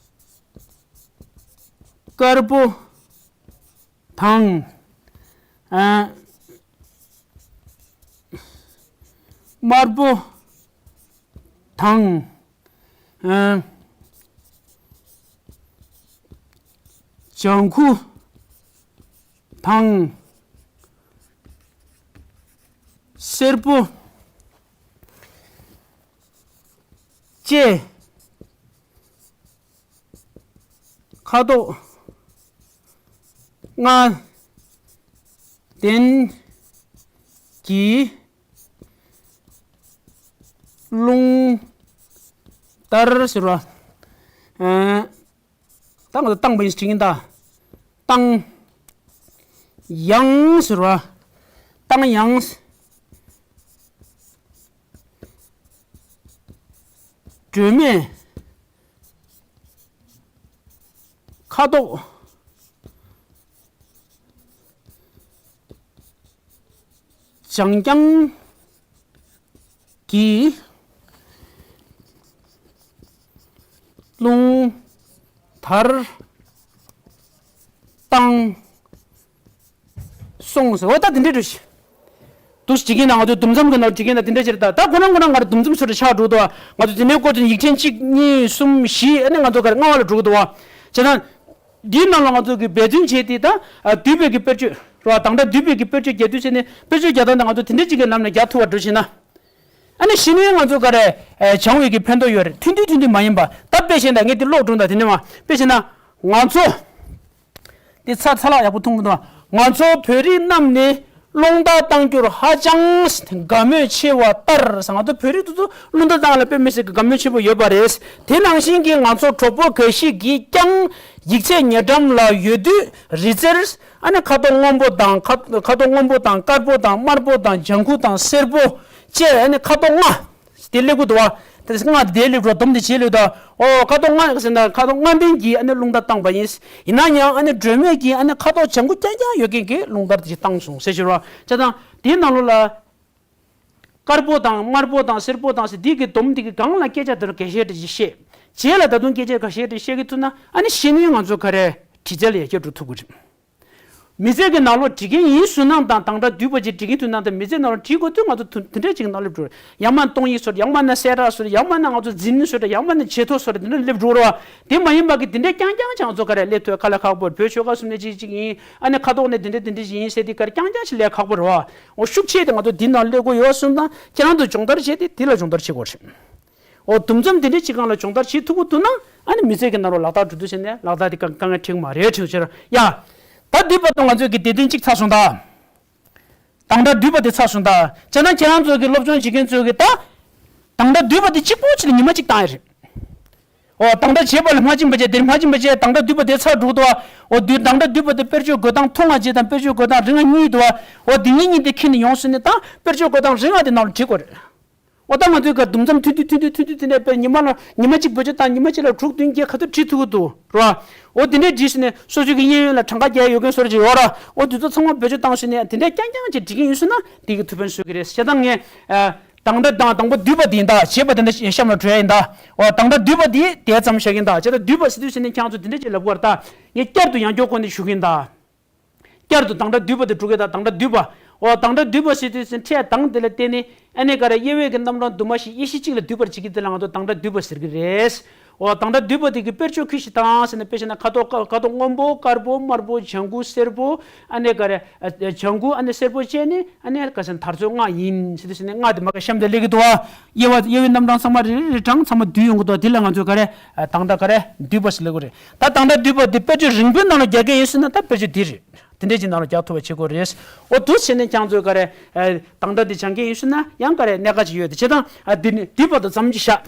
དཀར་པོ་དང་། ཨ། དམར་པོ་དང་། ཨ། ལྗང་ཁུ་དང་། སེར་པོ་བཅས། ཁ་དོག་ལྔ་ལྡན་གྱི་རླུང་ལྟར་ཟེར་བ། ཨ། ད་ང་ཚོ་བཏང་པ་ཡིན་ཟེར་གྱིན་ད། བཏང་ ཡང་ཟེར་བ། བཏང་ཡང་། སྒྲོན་མེ། ཁ་དོག། བྱང་རྐྱང་གི་རླུང་དར་བཏང་སོང་ཟེར་བ། ད་དེ་འདྲའི་འགྲོ་ཞིག་འདུག་སེ་བྲིས་ཀྱིན་ན། ང་ཚོ་འདུ་འཛོམས་ཀྱི་ནང་བྲིས་ཀྱིན་ན་དེ་འདྲ་ཅིག་རེད། ད་ད་ཁོ་རང་ཁོ་རང་ང་རང་འདུ་འཛོམས་སུ་རེ་ཆགས་འགྲོ་འདུག་ང་ཚོ་དེ་ནས་སྐོར་དུ་ཡིག་ཕྲེང་གཅིག་གཉིས་གསུམ་བཞི་ཨ་ནི་ང་ཚོ་ག་རེ་ལྔ་བ་ལ་འགྲོ་གི་འདུག་བ། བྱས་ན། འདིའི་ནང་ལ་ང་ཚོ་གི་འབད་བརྩོན་བྱས་ཏེ་ད་བསྡུས་པའི་གི་དཔེར་བརྗོད་རེད་བ། དང་སྒྲ་བསྡུས་པའི་གི་དཔེར་བརྗོད་རྒྱག་དུས་བྱས་ནས་དཔེར་བརྗོད་རྒྱག་སྟངས་དེ་ང་ཚོ་དེ་འདྲ་ཅིག་གི་ལམ་ནས་རྒྱག་ཐུབ་པ་འགྲོ་བྱས་ན། ཨ་ནི་གཞི་ནས་ང་ཚོ་ག་རེ་སྦྱང་བའི་གི་ཕན་ཐོགས་ཡོད་རེད། ཐུང་ཐུང་ཐུང་ཐུང་མ་ཡིན་པ། ད་དཔེ་བྱས་ན་ངས་འདི་ཀློག་འགྲོ་ད། དེ་ནས་མ་དཔེ་བྱས་ན་ང་ཚོ། དེ་ཚ་ཚ་ལག་ཡག་པོ་འཐུང་མི་འདུག་ང་ཚོ་བོད་རིགས་རྣམས་ནི་རླུང་རྟ་བཏང་རྒྱུར་ཧ་ཅང་དགའ་མོས་ཆེ་བ་ལྟར། ང་ཚོ་བོད་རིགས་དེ་ཚོ་རླུང་རྟ་བཏང་ལ་དཔེ་མི་སྲིད་ཀྱི་དགའ་མོས་ཆེན་པོ་ཡོད་པ་རེད། དེ་ནང་བཞིན་གྱི་ང་ཚོ་གྲོགས་པོ་འགའ་ཞིག་གིས་ཀྱང་ཡིག་ཚད་ཉེ་འགྲམ་ལ་ཡོད་དུས་རི་རྩེར་ཨ་ནི་ཁ་དོག་སྔོན་པོ་དང་། ཁ་ཁ་དོག་སྔོན་པོ་དང་། དཀར་པོ་དང་། དམར་པོ་དང་། ལྗང་ཁུ་དང་། སེར་པོ་བཅས་ཨ་ནི་ཁ་དོག་ལྔ། དེ་སླེབས་ཀྱི་འདུག་བ། དེ་ལྔ་དེ་སླེབས་འགྲོ། སྡོམ་དེ་བྱེད་ལོས་དང་། ཨོ་ཁ་དོག་ལྔ་ཟེར་ན་ཁ་དོག་ལྔ་ལྡན་གྱི་ཨ་ནི་རླུང་རྟ་བཏང་པ་ཡིན། ཡིན་ན་ཡང་ཨ་ནི་སྒྲོན་མེ་གི་ཨ་ནི་ཁ་དོག་ལྗང་ཁུ་རྐྱང་རྐྱང་ཡོད་མཁན་གྱི་རླུང་རྟ་དེ་བཏང་སོང་ཟེར་ཞུ་རོགས། བྱས་ཙང་དེའི་ནང་ལོགས་ལ། དཀར་པོ་དང་དམར་པོ་དང་སེར་པོ་དང་ཟེར་དེ་གི་སྡོམ་དེ་གི་སྒང་ལ་སྐད་ཆ་དེ་ལ་འགའ་ཤས་དེ་བཤད། རྗེས་ལ་ད་དུང་སྐད་ཆ་འགའ་ཤས་དེ་བཤད་ཀྱི་ཐུབ་ན། ཨ་ནི་གཞི་ནས་ང་ཚོ་ག་རེ་བྲིས་རྩལ་ལ་ཡར་རྒྱས་འགྲོ་ཐུབ་ཀྱི་རེད། མི་ཚེ་གི་ནང་ལོགས་བྲིས་མཁན་ཡིན་ཟེར་ན་དང་། དང་སྒྲ་བསྡུས་པ་ཅིག་བྲིས་མཁན་ཐུབ་ན་དང་། མི་ཚེ་ནང་ལོགས་བྲིས་དགོས་དུས་ང་ཚོ་དུ་དེ་འདྲ་ཅིག་ནང་སླེབས་འགྲོ། ཡང་མིན་ན་སྟོང་ཉིད་བཟོ་འདྲ། ཡང་མིན་ན་གསལ་བསྒྲགས་བཟོ་འདྲ། ཡང་མིན་ན་ང་ཚོ་འཛིན་བཟོ་འདྲ། ཡང་མིན་ན་བྱེད་ཐོ་བཟོ་འདྲ། དེ་འདྲ་སླེབས་འགྲོ་རོགས། དེ་མ་ཡིན་པ་གི་དེ་འདྲ་རྐྱང་རྐྱང་ཅིག་ང་ཚོ་ག་རེ་སླེབས་ཐུབ། ཁ་ལག་ཁག་པོ་རེད། བོད་ཆོལ་ཁ་གསུམ་ནས་ཅིག་ཅིག་ཡིན། ཨ་ནི་ཁ་དོག་ནས་དེ་འདྲ་དེ་འདྲ་ཅིག་ཡིན་ཟེར་དེ་ག་རེ་རྐྱང་རྐྱང་ཅིག་སླེབས་ཁག་པོ་རེད་བ། འོ་ཤུགས་ཆེ་དེ་ང་ཚོ་འདི་ནང་སླེབས་དགོས་ཡོད་གསུངས་དང་། ཁྱེད་རང་ཚོ་སྦྱོང་བརྡར་བྱས་ཏེ་དེ་ལ་སྦྱོང་བརྡར་བྱེད་དགོས་རེད། འོ་འདུ་འཛོམས་དེ་འདྲ་ཅིག་སྒང་ལ་སྦྱོང་བརྡར་བྱེད་ཐུབ་ཀྱི་འདུག་ན། ཨ་ནི་མི་ཚེ་གི་ནང་ལོགས་ལག་བསྟར་འགྲོ་དུས་ཟེར་ནས་ལག་བསྟར་དེ་དཀའ་དཀའ་ངལ་འཕྲད་མ་རེད་དྲན་ཕྱིར་ཡ། ད་བསྡུས་པ་དང་ང་ཚོའི་གི་སྡེ་ཚན་གཅིག་ཚར་སོང་ད། དང་སྒྲ་བསྡུས་པ་དེ་ཚར་སོང་ད། བྱས་ན་ཁྱེད་རང་ཚོ་གི་སློབ་སྦྱོང་བྱེད་མཁན་ཚོ་གི་ད། དང་སྒྲ་བསྡུས་པ་དེ་གཅིག་པོ་ཅིག་ལ་ཉི་མ་གཅིག་བཏང་ཡ་རེད། འོ་དང་སྒྲ་བྱས་པ་ལ་སྔ་ཕྱི་མ་བྱས། དེར་སྔ་ཕྱི་མ་བྱས། དང་སྒྲ་བསྡུས་པ་དེ་ཚར་འགྲོ་གི་འདུག་བ། འོ་བསྡུས་དང་སྒྲ་བསྡུས་པ་དེ་དཔེར་བརྗོད་འགོད་སྟངས་ཐུང་ང་བྱས་དང་དཔེར་བརྗོད་འགོད་སྟངས་རིང་ང་གཉིས་འདུག་བ། འོ་དེ་གཉིས་གཉིས་དེ་ཁྱེར་ནས་ཡོང་ཟེར་ནས་དང་དཔེར་བརྗོད་འགོད་སྟངས་རིང་ང་དེ་ནང་ལ་བྲིས་དགོས་རེད། འོ་ད་ང་ཚོའི་གར་འདུ་འཛོམས་ཐུང་ཐུང་ཐུང་ཐུང་ཐུང་ཐུང་དེ་འདྲ་དཔེར་ཉི་མ་ལ་ཉི་མ་གཅིག་བེད་སྤྱོད་བཏང་། ཉི་མ་གཅིག་ལ་དྲུག་བདུན་བརྒྱད་ག་ཚོད་བྲིས་ཐུབ་ཀྱི་འདུག་ར། འོ་དེ་འདྲ་བྲིས་ཟེར་ནས་སོ་སོའི་གི་གཡས་གཡོན་ལ་གྲངས་ཀ་རྒྱག་ཡོད་མཁན་བཟོ་འདྲ་ཅིག་ཡོད་ར། འོ་དེ་ཚོ་ཚང་མ་བེད་སྤྱོད་བཏང་ཟེར་ནས་དེ་འདྲ་རྐྱང་རྐྱང་ཅིག་བྲིས་མཁན་ཡོད་ཟེར་ན་དེ་གི་ཐུགས་ཕན་གསོས་ཀྱི་རེད། བྱས་ཙང་ངས་ཨ། དང་སྒྲ་དང་དང་པོ་བསྡུས་པ་དེ་ཡིན་ད། བྱས་པ་དེ་འདྲ་གཤམ་ལ་འགྲོ་ཡ་ཡིན་ད། འོ་དང་སྒྲ་བསྡུས་པ་དེ་དེ་ཙམ་བཞག་གི་ཡིན་ད། བྱས་ཙང་བསྡུས་པ་ཟེར་དུས་ཟེར་ནས་ཁྱེད་རང་ཚོ་དེ་འདྲ་ཅིག་ལབ་དགོས་རེད་ད། ངས་བསྐྱར་དུ་ཡང་བསྐྱར་སྒོ་ནས་ཞུ་གི་ཡིན་ད། བསྐྱར་དུ་དང་སྒྲ་བསྡུས་པ་དེ་འགྲོ་གི་ཡིན་ད། དང་སྒྲ་བསྡུས་པ། འོ་དང་སྒྲ་བསྡུས་པ་ཟེར་དུས་ཟེར་ཕྲད་དང་དེ་ལ་བརྟེན་ནས་ཨ་ནི་ག་རེ་དབྱེ་བའི་གི་རྣམ་གྲངས་དུ་མ་ཞིག་དབྱེ་གཞི་གཅིག་ལ་བསྡུས་པར་བྱེད་ཀྱི་དེ་ལ་ང་ཚོ་དང་སྒྲ་བསྡུས་པ་ཟེར་གི་རེད། འོ་དང་སྒྲ་བསྡུས་པ་དེ་གི་དཔེར་བརྗོད་ཁུལ་ཞིག་དང་ཟེར་ན། དཔེར་བཞག་ན་ཁ་དོག་ཁ་ཁ་དོག་སྔོན་པོ། དཀར་པོ། དམར་པོ། ལྗང་གུ། སེར་པོ། ཨ་ནི་ག་རེ་ཨ་ལྗང་གུ། ཨ་ནི་སེར་པོ་བཅས་ནི་ཨ་ནི་ག་ཟེར་དར་ཚོན་ལྔ་ཡིན་ཟེར་དུས་ཟེར་ནས་ལྔ་དེ་མ་ག་གཤམ་དུ་སླེབས་ཀྱི་འདུག་བ། དབྱེ་བ་དབྱེ་བའི་རྣམ་གྲངས་ཚང་མ་རེ་རེ་རེ་གྲངས་ཚང་མ་བསྡུས་ཡོང་གི་འདུག་དེ་ལ་ང་ཚོས་ག་རེ་ཨ་དང་སྒྲ་ག་རེ་བསྡུས་པ་ཟེར་ལབ་ཀྱི་རེད། ད་དང་སྒྲ་བསྡུས་པ་དེ་དཔེར་བརྗོད་རིང་པོའི་ནང་ལ་རྒྱག་གི་ཡིན་ཟེར་ན་ད་དཔེར་བརྗོད་འདི་རེད། དེ་འདྲས་ཀྱི་ནང་ལ་རྒྱག་ཐུབ་པ་བྱེད་དགོས་རེད། འོ་འདུག་བྱས་ནས་ཁྱེད་ཚོས་ག་རེ་ཨ་དང་སྒྲ་འདི་སྦྱང་གི་ཡིན་ཟེར་ན་ཡང་ག་རེ་གནད་འགག་ཅིག་ཡོད་དེ། བྱས་ཙང་ཨ་འདི་ནི་འདི་བར་དུ་མཚམས་ཅིག་བཞག་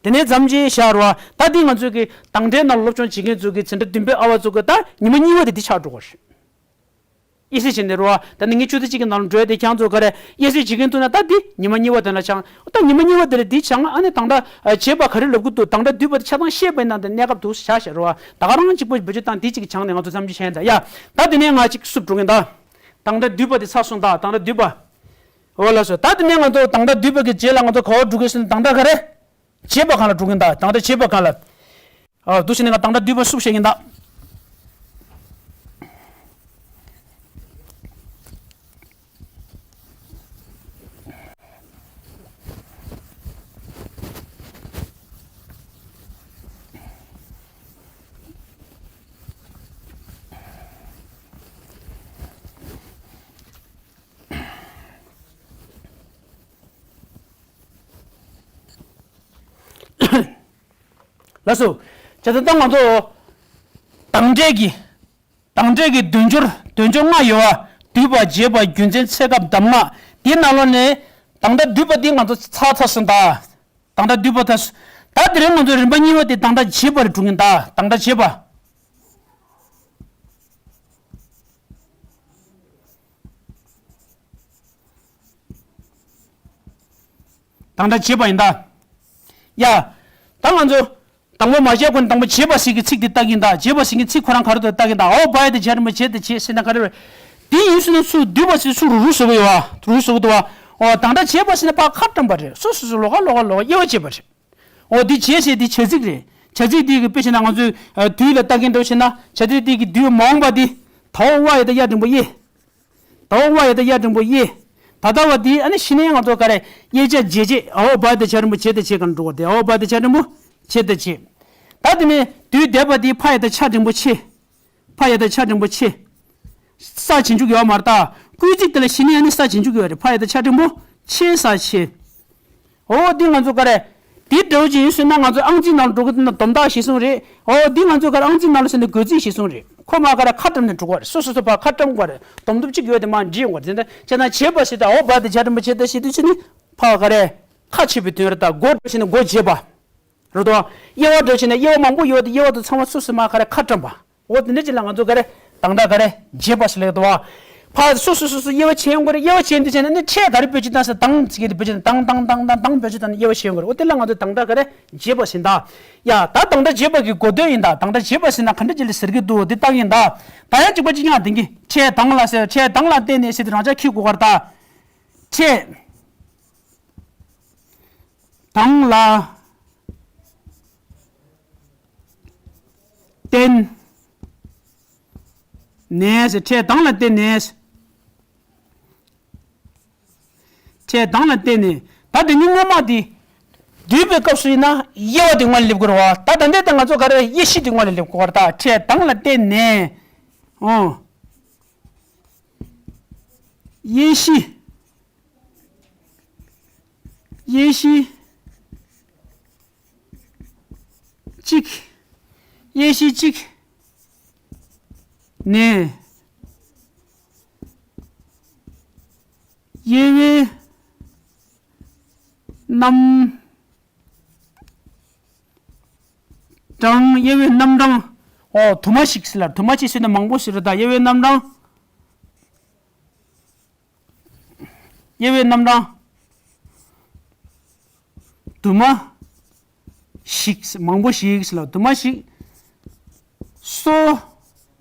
དེ་ནས་མཚམས་ཅིག་བཞག་རོགས། ད་འདི་ང་ཚོས་ཀྱི་དང་སྒྲའི་ནང་སློབ་སྦྱོང་བྱེད་མཁན་ཚོས་ཀྱི་འཛིན་གྲྭ་བདུན་པའི་ཨ་བ་ཚོ་གི་ད་ཉི་མ་གཉིས་པ་དེ་འདི་ཆགས་འགྲོ་གི་རེད། དབྱེ་གཞི་བྱས་ནས་རོ། ད་ནི་ངས་ཆུ་ཚོད་གཅིག་གི་ནང་ལ་འགྲོ་ཡ་དེ་ཁྱེད་ཚོ་ག་རེ་དབྱེ་གཞི་བྱེད་མཁན་འདུག་ན་ད་འདི་ཉི་མ་གཉིས་པ་དེ་ལ་སྦྱང་། ད་ཉི་མ་གཉིས་པ་དེ་ལ་འདི་སྦྱང་། ཨ་ནི་དང་སྒྲ་བྱས་པ་ག་རེ་ལབ་ཀྱི་འདུག་དང་སྒྲ་བསྡུས་པ་དེ་ཆ་ཚང་ཤེས་པ་ཡིན་ན་འདི་གནས་སྐབས་འདུག་བྱ་བྱ་རོ། ད་ག་རང་གཅིག་པོ་བེད་སྤྱོད་བཏང་། འདི་གཅིག་གི་སྦྱང་ནས་ང་ཚོ་མཚམས་ཅིག་བྱས་ཡིན་ད་ཡ། ད་དེ་ནས་ང་གཅིག་སུབ་འགྲོ་གིན་ད། དང་སྒྲ་བསྡུས་པ་དེ་ཚར་སོང་ད། དང་སྒྲ་བསྡུས་པ། འོ་ལགས་སོ། ད་དེ་ནས་ང་ཚོ་དང་སྒྲ་བསྡུས་པ་གི་རྗེས་ལ་ང་ཚོ་ག་པར་འགྲོ་གི་ཟེར་ན་དང་སྒྲ་ག་རེ་བྱས་པ་སྒང་ལ་འགྲོ་གིན་ད། དང་སྒྲ་བྱས་པ་སྒང་ལ། ཨ། འདུག་བྱས་ནས་ང་དང་སྒྲ་བསྡུས་པ་སུབ་བཤད་ཀྱིན་གདའ། ལགས་སོ། བྱས་ཙང་ད་ང་ཚོ་དང་སྒྲའི་གི་དང་སྒྲའི་གི་དོན་སྦྱོར། དོན་སྦྱོར་ལྔ་ཡོད་པ། བསྡུས་པ། རྒྱས་པ། རྒྱུ་མཚན། ཚེ་སྐབས། གདམས་ངག་འདིའི་ནང་ལོགས་ནས་དང་སྒྲ་བསྡུས་པ་འདི་ང་ཚོ་ཚར་ཚར་སོང་ད། དང་སྒྲ་བསྡུས་པ་ཚར་སོང་། ད་དེ་རིང་ང་ཚོ་རིམ་པ་གཉིས་པ་དེ་དང་སྒྲ་བྱས་པ་ལ་འགྲོ་གིན་གདའ། དང་སྒྲ་བྱས་པ། དང་སྒྲ་བྱས་པ་ཡིན་ད། ཡ། ད་ང་ཚོ། དང་པོ་མ་བྱས་གོང་ནས་དང་པོ་བྱས་པ་ཟེར་གྱི་ཚིག་དེ་བཏགས་ཀྱིན་ད། བྱས་པ་ཟེར་གྱི་ཚིག་ཁོ་རང་ག་རེ་འདུག་བཏགས་ཀྱིན་ད། ཨའོ་བ་ཡ་བཏགས་བྱ་འགྲེང་བུ་བྱས་ཏེ་བྱེད་ཟེར་ན་ག་རེ་རེད། དེ་ཡིན་ཟེར་ན་ཚུར་བསྡུས་པ་ཟེར་ཚུར་རུ་རུ་བཟོ་གི་ཡོད་བ། རུ་རུ་བཟོ་གི་འདུག་བ། ཨོ་དང་སྒྲ་བྱས་པ་ཟེར་ན་ཕར་ཁ་བཀྲམ་པ་རེད། སོ་སོ་སོ་ལོགས་ཀ་ལོགས་ཀ་ལོགས་ཀ་དབྱེ་བ་བྱས་པ་རེད། ཨོ་འདི་བྱས་ཟེར་འདི་བྱ་ཚིག་རེད། བྱ་ཚིག་འདི་གི་དཔེ་བྱས་ན་ང་ཚོས་ཨ་དུས་ལ་བཏགས་ཀྱིན་འདུག་བྱས་ན་བྱ་ཚིག་འདི་གི་དུས་མ་འོངས་པ་འདི། ད་ཨའོ་བ་ཡ་བཏགས་བྱ་འགྲེང་བུ་དབྱེ། ད་ཨའོ་བ་ཡ་བཏགས་བྱ་འགྲེང་བུ་དབྱེ། ད་ལྟ་བ་འདི་ཨ་ནི་ཤི་ནས་ང་ཚོ་ག་རེ་དབྱེ་བྱ་བྱེད་བྱེད། ཨའོ་བ་ཡ་བཏགས་བྱ་འགྲེང་བུ་བྱེད་དང་བྱེད་ག་འགྲོ་བ་དེ། ཨའོ་བ་ཡ་བཏགས་བྱ་འགྲེང་བུ་བྱེད་དང་བྱེད། ད་དེ་ནས་དུས་འདས་པ་འདི་ཕ་ཡ་བཏགས་ཕྱ་འགྲེང་བུ་ཕྱེ། ཕ་ཡ་བཏགས་ཕྱ་འགྲེང་བུ་ཕྱེ། ས་བྱེད་འཇུག་ཡོད་མ་རེད་ད། སྐུལ་ཚིག་དེ་ལ་གཞི་ནས་ཨ་ནི་ས་བྱེད་འཇུག་ཡོད་རེད། ཕ་ཡ་བཏགས་ཕྱ་འགྲེང་བུ་ཕྱེ་ས་ཕྱེ། ཨོ་འདི་ང་ཚོ་ག་རེ། འདི་འདྲ་བོ་ཅིག་ཡིན་ཟེར་ན་ང་ཚོ་ཨང་རྩིས་ནང་ལ་འགྲོ་གི་འདུག་ན་སྡོམ་རྟགས་གཞིར་བཟུང་རེད། ཨོ་འདི་ང་ཚོ་ག་རེ་ཨང་རྩིས་ནང་ལ་ཟེར་ན་བགོ་རྩིས་གཞིར་བཟུང་རེད། ཁོ་མ་ག་རེ་ཁ་བཀྲམ་ནས་འགྲོ་གི་རེད། སོ་སོ་སོ་ཕར་ཁ་བཀྲམ་དགོས་རེད། སྡོམ་སྡོམ་གཅིག་ཡོད་དེ་མར་འབྲི་ཡོང་གི་རེད། དེ་འདྲ་བྱས་ན་བྱས་པ་ཟེར་ཏེ་ཨའོ་བ་ཡ་བཏགས་བྱ་འགྲེང་བུ་བྱེད་དང་བྱེད་དུས་ཕྱི་ནི་ཕར་ག་རེ་ཁ་ཕྱེ་བའི་དོན་རེད་ད། བགོ་འགྲོ་བྱས་ན་བགོ་བྱེད་པ། རེད་དོ། དབྱེ་བ་འགྲོ་བྱས་ན་དབྱེ་བ་མང་པོ་ཡོད་དེ་དབྱེ་བ་དེ་ཚང་མ་སོ་སོ་མར་ག་རེ་ཁ་བཀྲམ་པ། འོ་དེ་འདྲ་ཅིག་ལ་ང་ཚོ་ག་རེ་དང་སྒྲ་ག་རེ་བྱས་པ་ཟེར་ལབ་འདུག་བ། ཕར་སོ་སོ་སོ་སོ་དབྱེ་བ་ཕྱེ་ཡོང་གི་རེད། དབྱེ་བ་ཕྱེ་འདི་བྱས་ན་ནི་ཕྲད་ག་རེ་བེད་སྤྱོད་བཏང་ཟེར་དང་ཟེར་གྱི་རེད། བེད་སྤྱོད་དང་དང་དང་དང་དང་བེད་སྤྱོད་བཏང་ནས་དབྱེ་བ་ཕྱེ་ཡོང་གི་རེད། འོ་དེ་ལ་ང་ཚོ་དང་སྒྲ་ག་རེ་བྱས་པ་ཟེར་ད། ཡ་ད་དང་སྒྲ་བྱས་པ་གི་གོ་དོན་ཡིན་ད། དང་སྒྲ་བྱས་པ་ཟེར་ན་ག་འདྲ་ཅིག་ལ་ཟེར་གྱི་འདུག་འདི་བཏགས་ཡིན་ད། ད་ཡང་གཅིག་པ་གཅིག་རྐྱང་དེང་གི་ཕྲད་དང་ལ་ཟེར། ཕྲད་དང་ལ་བརྟེན་ནས་ཟེར་དེ་རང་ཅག་འཁྱེར་དགོས་ག་རེད་ད། ཕྲད། དང་ལ་བརྟེན་ནས་ཟེར། ཕྲད་དང་ལ་བརྟེན་ནས། ཕྲད་དང་ལ་བརྟེན་ནས། ད་དེ་ཉིད་སྔོན་མ་དེ་བསྡུས་པའི་སྐབས་སུ་ཡིན་ན་དབྱེ་བ་དེ་སྔོན་ལ་སླེབས་དགོས་རེད་བ། ད་ད་ལྟའི་ད་ང་ཚོ་ག་རེ་དབྱེ་གཞི་དེ་སྔོན་ལ་སླེབས་དགོས་རེད། ད་ཕྲད་དང་ལ་བརྟེན་ནས། ཨོ། དབྱེ་གཞི། དབྱེ་གཞི་གཅིག་དབྱེ་གཞི་གཅིག་ནས་དབྱེ་བའི་རྣམ་གྲངས། དབྱེ་བའི་རྣམ་གྲངས། ཨོ་དུ་མ་ཞིག་ཟེར་ལ། དུ་མ་ཞིག་ཟེར་ན་མང་པོ་ཟེར་རེད་ད། དབྱེ་བའི་རྣམ་གྲངས། དབྱེ་བའི་རྣམ་གྲངས་དུ་མ་ཞིག་མང་པོ་ཞིག་ལ། དུ་མ་ཞིག་སོ་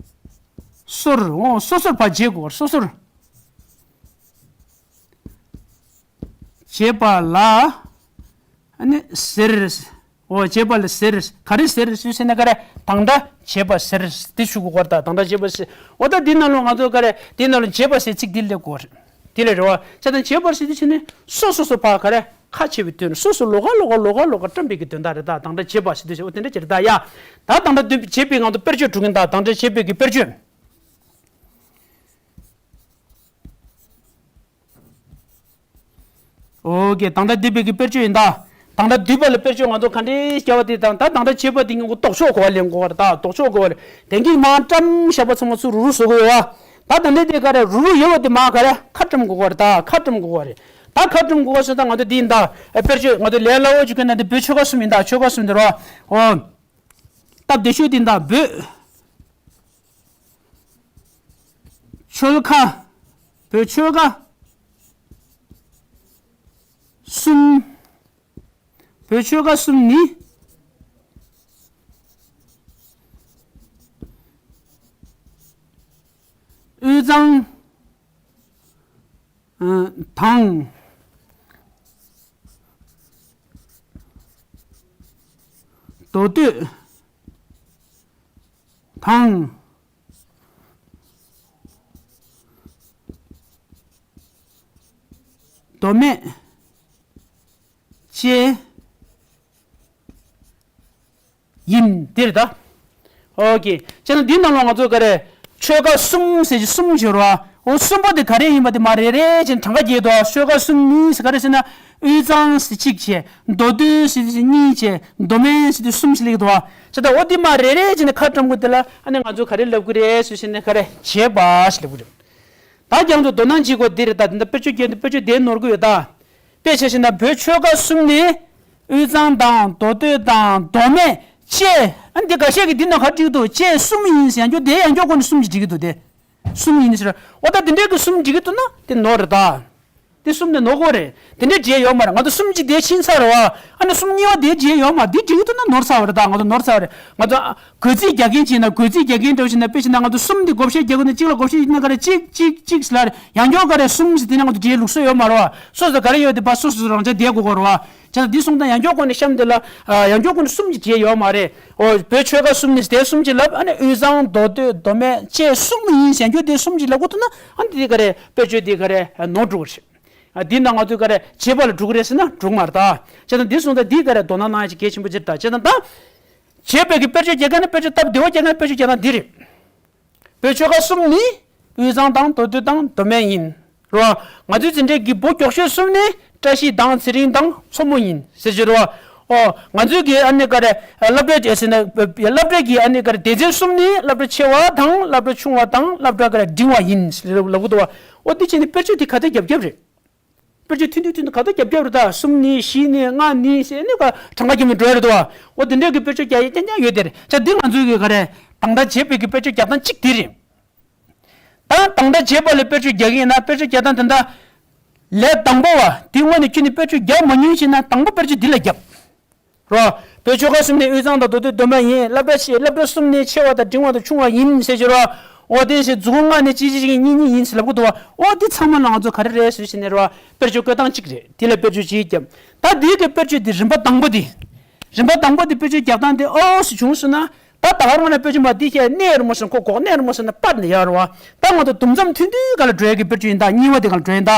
སོར། འོ་སོ་སོར་ཕར་འབྱེད་དགོས། སོ་སོར་འབྱེད་པ་ལ་ཨ་ནི་ཟེར། འོ་བྱས་པ་ལ་ཟེར། ག་རེ་ཟེར་ཞུས་ཟེར་ན་ག་རེ་དང་སྒྲ་བྱས་པ་ཟེར་དེ་ཞུ་དགོས་པ་རེད་ད། དང་སྒྲ་བྱས་པ་ཟེར། འོ་ད་འདི་ནང་ལོགས་ང་ཚོ་ག་རེ་འདི་ནང་ལོགས་བྱས་པ་ཟེར་ཚིག་འདི་སླེབས་དགོས་རེད། དེ་ལས་རེད་བ། བྱས་ཙང་བྱས་པ་ཟེར་དུས་ཕྱི་ནི་སོ་སོ་སོ་ཕར་ག་རེ་ཁ་ཕྱེ་བའི་དོན། སོ་སོ་ལོགས་ཀ་ལོགས་ཀ་ལོགས་ཀ་ལོགས་ཀ་བཀྲམ་པའི་གི་དོན་དག་རེད་ད། དང་སྒྲ་བྱས་པ་ཟེར་དུས་ཕྱི། འོ་དེ་འདྲ་ཅིག་རེད་ད། ཡ། ད་དང་སྒྲ་བསྡུས་བྱས་པའི་ང་ཚོ་དཔེར་བརྗོད་འགྲོ་གིན་ད། དང་སྒྲ་བྱས་པའི་གི་དཔེར་བརྗོད། ཨོ་ཀེ། དང་སྒྲ་བསྡུས་པའི་གི་དཔེར་བརྗོད་ཡིན་ད། དང་སྒྲ་བསྡུས་པ་ལ་དཔེར་བརྗོད་ང་ཚོ་ག་འདྲས་བྱ་བ་དེ་དང་། ད་དང་སྒྲ་བྱས་པ་དེ་ངོ་ལྡོག་ཕྱོགས་གོ་བ་ལེན་དགོས་པ་རེད་ད། ལྡོག་ཕྱོགས་གོ་བ་ལེན། དེང་གི་མ་བཀྲམ་བཞག་པ་ཚང་མ་ཚུར་རུ་རུ་བཟོ་དགོས་ཡོད་བ། ད་དང་སྒྲ་དེ་ག་རེ་རུ་རུ་ཡོད་བ་དེ་མ་ག་རེ་ཁ་བཀྲམ་དགོས་པ་རེད་ད། ཁ་བཀྲམ་དགོས་པ་རེད། ད་ཁ་བཀྲམ་དགོས་པ་སོང་ད་ང་ཚོ་འདི་ཡིན་ད། ཨེ་དཔེར་བརྗོད་ང་ཚོ་ལས་སླ་བོ་བྱེད་མཁན་ན་འདི་བོད་ཆོལ་ཁ་གསུམ་ཡིན་ད། ཆོལ་ཁ་གསུམ་འདི་རོ། ཨོ། སྟབས་བདེ་ཤོས་འདི་ཡིན་ད། བོད། ཆོལ་ཁ། བོད་ཆོལ་ཁ་གསུམ། བོད་ཆོལ་ཁ་གསུམ་ནི། དབུས་གཙང་དང་། མདོ་སྟོད་དང་། མདོ་སྨད་བཅས་ཡིན། དེ་རེད་ད། ཨོ་ཀེ། བྱས་ན་འདི་ནང་ལ་ང་ཚོ་ག་རེ་ཆོལ་ཁ་གསུམ་ཟེར་གྱི་གསུམ་བྱོས་རོགས། འོ་གསུམ་པོ་དེ་ག་རེ་ཡིན་པ་དེ་མར་རེ་རེ་བྱས་ནས་གྲངས་ཀ་རྒྱས་འདུག་ཆོལ་ཁ་གསུམ་ནི་ཟེར་ག་རེ་ཟེར་ན། དབུས་གཙང་ཟེར་གཅིག་བྱས། མདོ་སྟོད་ཟེར་གཉིས་བྱས། མདོ་སྨད་ཟེར་གསུམ་ཞིག་སླེབས་འདུག་བྱས་ཙང་འོ་འདི་མར་རེ་རེ་བྱས་ནས་ཁ་བཀྲམ་དགོས། དེ་ལ་ཨ་ནི་ང་ཚོ་ག་རེ་ལབ་ཀྱི་རེད་ཟེར་ན་ག་རེ་བྱས་པ་ཞིག་ལབ་ཀྱི་རེད། ད་རྒྱང་དུ་དོ་སྣང་བྱེད་དགོས་འདི་རེད་ད། འདི་འདྲ་དཔེར་བརྗོད་རྒྱན་དུ་དཔེར་བརྗོད་དེ་ནོར་གི་ཡོད་ད། དཔེ་བྱས་ཤེ་ན་བོད་ཆོལ་ཁ་གསུམ་ནི་དབུས་གཙང་དང་མདོ་སྟོད་དང་མདོ་སྨད་བཅས། ཨ་འདི་འགའ་ཤས་ཀྱིས་འདི་ནང་ག་བྲིས་འདུག་བཅས་གསུམ་ཡིན་ཟེར། ཡང་བསྐྱར་དེ་ཡང་བསྐྱར་སྒོ་ནས་གསུམ་གྱིས་བྲིས་ཀྱི་འདུག་དེ་གསུམ་ཡིན་ཟེར། འོ་ད་འདི་འདྲའི་གི་གསུམ་བྲིས་ཀྱི་འདུག་ན་དེ་ནོར་རེད་ད། དེ་གསུམ་ནས་ནོར་གོ་རེད། དེ་འདྲའི་འབྲེལ་ཡོད་མ་རེད། ང་ཚོ་གསུམ་གཅིག་དེ་ཕྱིན་ཚར་རེད་བ། ཨ་ནི་གསུམ་གཉིས་པ་དེ་འབྲེལ་ཡོད་མ་རེད། དེ་འབྲེལ་གྱི་ཐུབ་ན་ནོར་ཚར་བ་རེད། ད་ང་ཚོ་ནོར་ཚར་བ་རེད། ང་ཚོ་གོས་རྩིས་རྒྱག་མཁན་བྱས་ན་གོས་རྩིས་རྒྱག་མཁན་འདྲ་བོ་བྱས་ན་དཔེ་བྱས་ན་ང་ཚོ་གསུམ་དེ་བགོ་བཤའ་རྒྱག་དགོས་ན་གཅིག་ལ་བགོ་བཤའ་ཡིན་ན་ག་རེ་གཅིག་གཅིག་གཅིག་ཟེར་ལ་རེད། ཡང་སྐྱོར་ག་རེ་གསུམ་ཟེར་དེ་ན་ང་ཚོ་འབྲེལ་ལུགས་སྲོལ་ཡོད་མ་རེད་བ། སོ་སོ་ག་རེ་ཡོད་དེ་ཕར་སོ་སོ་རང་ཆ་བསྡད་དགོས་གོ་རེད་བ། བྱས་ཙང་འདི་སོང་ཙང་ཡང་སྐྱོར་སྒོ་ནས་གཤམ་དེ་ལ་ཡང་སྐྱོར་སྒོ་ནས་གསུམ་གྱི་འབྲེལ་ཡོད་མ་རེད། ཨོ་བོད་ཆོལ་ཁ་གསུམ་ནི་དེ་གསུམ་གྱི་ལབ། ཨ་ནི་དབུས་གཙང་མདོ་སྟོད་མདོ་སྨད་བཅས་གསུམ་ཡིན་ཟེར་རྒྱུ་དེ་གསུམ་གྱི་ལབ་དགོས་ཐུབ་ན་ཨ་ནི་དེ་ག་རེ་དཔེར་བརྗོད་དེ་ག་རེ་ནོར་འགྲོ་གི་རེད། ཨ་འདི་ན་ང་ཚོས་ག་རེ་བྱེད་པ་ལ་འགྲོ་གི་རེད་ཟེར་ན་འགྲོ་གི་མ་རེད་ད། བྱས་ཙང་འདི་སོང་ཙང་འདི་ག་རེ་དོ་སྣང་གནང་ཡ་ཅིག་གལ་ཆེན་པོ་ཅིག་རེད་ད། བྱས་ཙང་ད་བྱེད་པའི་གི་དཔེར་བརྗོད་རྒྱག་མཁན་ནི་དཔེར་བརྗོད་སྟབས་བདེ་བོ་རྒྱག་མཁན་དཔེར་བརྗོད་རྒྱག་སྟངས་འདི་རེད། བོད་ཆོལ་ཁ་གསུམ་ནི་དབུས་གཙང་དང་མདོ་སྟོད་དང་མདོ་སྨད་ཡིན། རེད་བ། ང་ཚོའི་འཛིན་གྲྭའི་གི་བོད་མགྱོགས་ཤོས་གསུམ་ནི་བཀྲ་ཤིས་དང་ཚེ་རིང་དང་མཚོ་མོ་ཡིན་ཟེར་གྱི་རེད་བ། ཨོ། ང་ཚོའི་གི་ཨ་ནི་ག་རེ་སློབ་གྲྭའི་ཟེར་ན་སློབ་གྲྭའི་གི་ཨ་ནི་ག་རེ་སྡེ་ཚན་གསུམ་ནི་སློབ་གྲྭ་ཆེ་བ་དང་སློབ་གྲྭ་ཆུང་བ་དང་སློབ་གྲྭ་ག་རེ་འབྲིང་བ་ཡིན་ཟེར་ལབ་གི་འདུག་བ། ཨོ་འདི་བྱས་ནས་དཔེར་བརྗོད་འདི་ག་དུས་རྒྱབ་རྒྱབ་རེད། དཔེར་བརྗོད་ཐུང་ཐུང་ཐུང་ཐུང་ག་དུས་རྒྱབ་རྒྱབ་རེད་ད། གསུམ་ནི་བཞི་ནི་ལྔ་ནི་ཟེར་ནས་ག་གྲངས་ཀ་རྒྱབ་ནས་འགྲོ་ཡ་རེད་དོ། འོ་དེ་འདྲའི་གི་དཔེར་བརྗོད་རྒྱག་ཡ་རྐྱང་རྐྱང་ཡོད་དེ་རེད། ཅག་འདི་ང་ཚོའི་གི་ག་རེ་དང་བརྡ་བྱེད་པའི་གི་དཔེར་བརྗོད་རྒྱག་སྟངས་གཅིག་དེ་རེད། ད་དང་བརྡ་བྱེད་པ་ལ་དཔེར་བརྗོད་རྒྱག་གི་ཡིན་ན་དཔེར་བརྗོད་རྒྱག་སྟངས་དེ་འདྲ་ལས་དང་པོ་བ་དེ་སྔོན་ནས་ཁྱོད་ནི་དཔེར་བརྗོད་རྒྱག་མ་མྱོང་བྱས་ན་དང་པོ་དཔེར་བརྗོད་འདི་ལ་རྒྱབ། རོ། བོད་ཆོལ་ཁ་གསུམ་ནི་དབུས་གཙང་དང་མདོ་སྟོད་མདོ་སྨད་ཡིན། སློབ་གྲྭ་ཆེ་སློབ་གྲྭ་གསུམ་ནི་ཆེ་བ་དང་འབྲིང་བ་དང་ཆུང་བ་ཡིན་ཟེར་གྱི་རོ། འོ་དེ་ཞེས་མཛུབ་གུ་ལྔ་ནི་གཅིག་གཅིག་གཉིས་གཉིས་ཡིན་ཟེར་ལབ་གི་འདུག་བ། འོ་དེ་ཚང་མ་ལ་ང་ཚོ་ག་རེ་རེད་ཟེར་ཞེས་ནས་རོ། དཔེར་བརྗོད་བཀོད་སྟངས་གཅིག་རེད། དེ་ལ་དཔེར་བརྗོད་གཅིག་བརྒྱབ། ད་དེའི་གི་དཔེར་བརྗོད་དེ་རིམ་པ་དང་པོ་དེ། རིམ་པ་དང་པོ་དེ་དཔེར་བརྗོད་རྒྱག་སྟངས་དེ་ཨོ་སི་བྱུང་སོང་ན། ད་ད་ག་རང་ན་དཔེར་བརྗོད་མ་དེ་བཤད་གནས་རུ་མ་སོང་ཁོ་གོག་གནས་རུ་མ་སོང་ན་པར་ནས་ཡར་རོ། ད་ང་ཚོ་དུམ་མཚམས་ཐུང་ཐུང་ག་ལ་འགྲོ་ཡ་གི་དཔེར་བརྗོད་ཡིན། ད་གཉིས་པ་དེ་ག་ལ་འགྲོ་ཡིན་ད།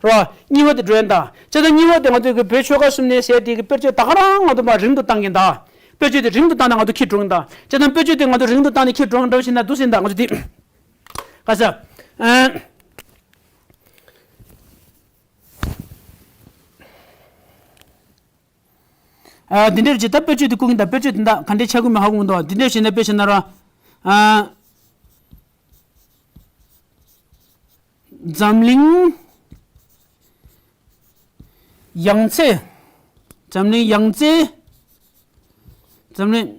རོ། གཉིས་པ་དེ་འགྲོ་ཡིན་ད། བྱས་ཙང་གཉིས་པ་དེ་ང་ཚོའི་གི་བོད་ཆོལ་ཁ་གསུམ་ནས་ཟེར་དེ་གི་དཔེར་བརྗོད་ད་ག་རང་ང་ཚོ་མར་རིང་དུ་བཏང་གིན་ད། དཔེར་བརྗོད་དེ་རིང་དུ་བཏང་ནས་ང་ཚོ་ཁྱེར་འགྲོ་གིན་ད། བྱས་ཙང་དཔེར་བརྗོད་དེ་ང་ཚོ་རིང་དུ་བཏང་ནས་ཁྱེར་འགྲོ་འགྲོ་བཞིན་ན་འདུག་ཟིན་ད་ང་ཚོ་དེ། ག་ས། ཨ། ཨ། འདི་འདྲར་བྱས་ད་དཔེར་བརྗོད་དེ་བཀོད་གིན་ད། དཔེར་བརྗོད་དེ་ད་ག་འདྲའི་ཆགས་ཀྱི་མེད་ཧ་གོ་མི་འདུག་འདི་འདྲར་བྱས་ན་དཔེར་བྱས་ན་ར། ཨ། འཛམ་གླིང་ཡང་རྩེ། འཛམ་གླིང་ཡང་རྩེ། འཛམ་གླིང་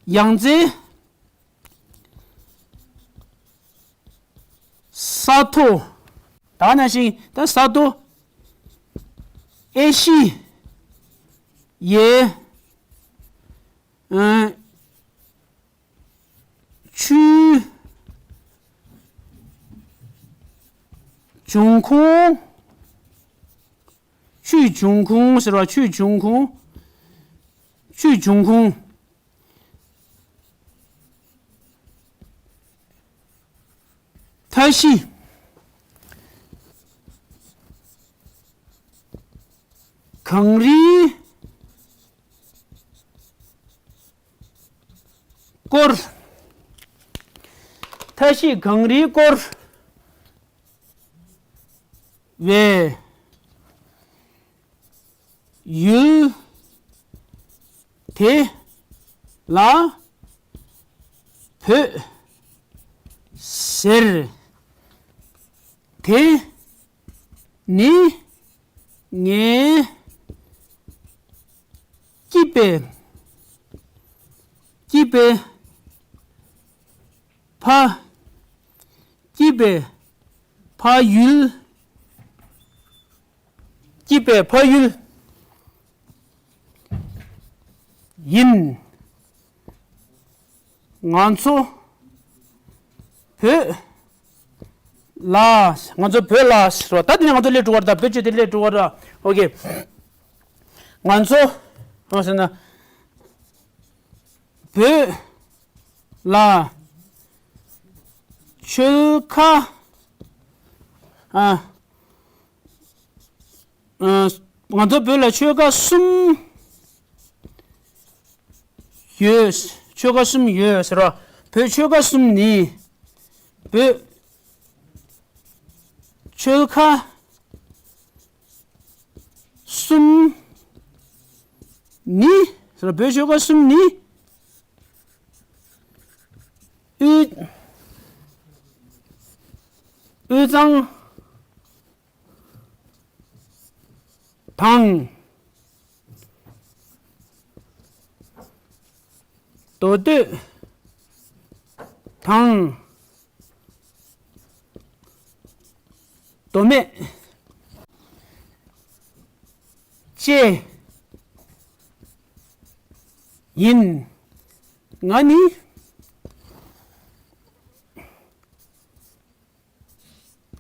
ཡང་རྩེ། ས་མཐོ། ད་ནང་བཞིན་ད་ས་མཐོ། ཨེ་ཤི་ཡའི། ཨ། ཆུའི་འབྱུང་ཁུངས། ཆུའི་འབྱུང་ཁུངས་ཟེར་བ། ཆུའི་འབྱུང་ཁུངས། ཆུའི་འབྱུང་ཁུངས། མཐའ་བཞི་གངས་རིའི་སྐོར། མཐའ་བཞི་གངས་རིའི་སྐོར་བའི་ཡུལ་དེ་ལ་བོད་ཟེར། དེ་ནི་ངའི་སྐྱིད་པའི་སྐྱིད་པའི་ཕ། སྐྱིད་པའི་ཕ་ཡུལ། སྐྱིད་པའི་ཕ་ཡུལ་ཡིན། ང་ཚོ་བོད་ལ། ང་ཚོ་བོད་ལ་ཟེར་བ། ད་དེ་ནས་ང་ཚོ་སླེབས་འགྲོ་བ་རེད། ད་བོད་ཆོས་དེ་སླེབས་འགྲོ་བ་རེད། ཨོ་ཀེ། ང་ཚོ་ང་ཟེར་ན་བོད་ལ་ཆོལ་ཁ། ཨ། ཨ། ང་ཚོ་བོད་ལ་ཆོལ་ཁ་གསུམ་ཡོད། ཆོལ་ཁ་གསུམ་ཡོད་ཟེར་བ། བོད་ཆོལ་ཁ་གསུམ་ནི། བོད་ཆོལ་ཁ་གསུམ་ནི་ཟེར་བ། བོད་ཆོལ་ཁ་གསུམ་ནི། དབུས། དབུས་གཙང་དང་མདོ་སྟོད་དང་མདོ་སྨད། ཅེས་ཡིན། ང་ནི་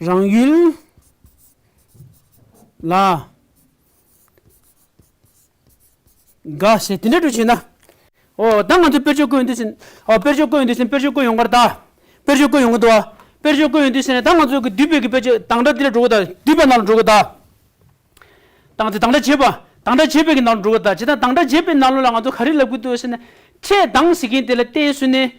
རང་ཡུལ་ལ་དགའ་ཞེས་དེ་འདྲ་འགྲོ་བྱས་ན། ཨོ་ད་ང་ཚོ་དཔེར་བརྗོད་བཀོད་ཡོང་དུས་ཙམ། ཨོ་དཔེར་བརྗོད་བཀོད་ཡོང་དུས་ཙམ་དཔེར་བརྗོད་བཀོད་ཡོང་གི་རེད་ད། དཔེར་བརྗོད་བཀོད་ཡོང་གི་འདུག་བ། དཔེར་བརྗོད་བཀོད་ཡོང་དུས་ཙམ་ནས་ད་ང་ཚོ་གི་བསྡུས་པའི་གི་དཔེར་བརྗོད་དང་སྒྲ་འདི་ལ་འགྲོ་གི་ད། བསྡུས་པའི་ནང་ལ་འགྲོ་གི་ད། དང་དེ་དང་སྒྲ་བྱེད་པ། དང་སྒྲ་བྱེད་པའི་གི་ནང་ལ་འགྲོ་གི་ད། བྱེད་དང་དང་སྒྲ་བྱེད་པའི་ནང་ལོགས་ལ་ང་ཚོ་ག་རེ་ལབ་གི་འདུག་ཟེར་ན། ཕྲད་དང་ཟེར་མཁན་དེ་ལ་བརྟེན་སོང་ནས།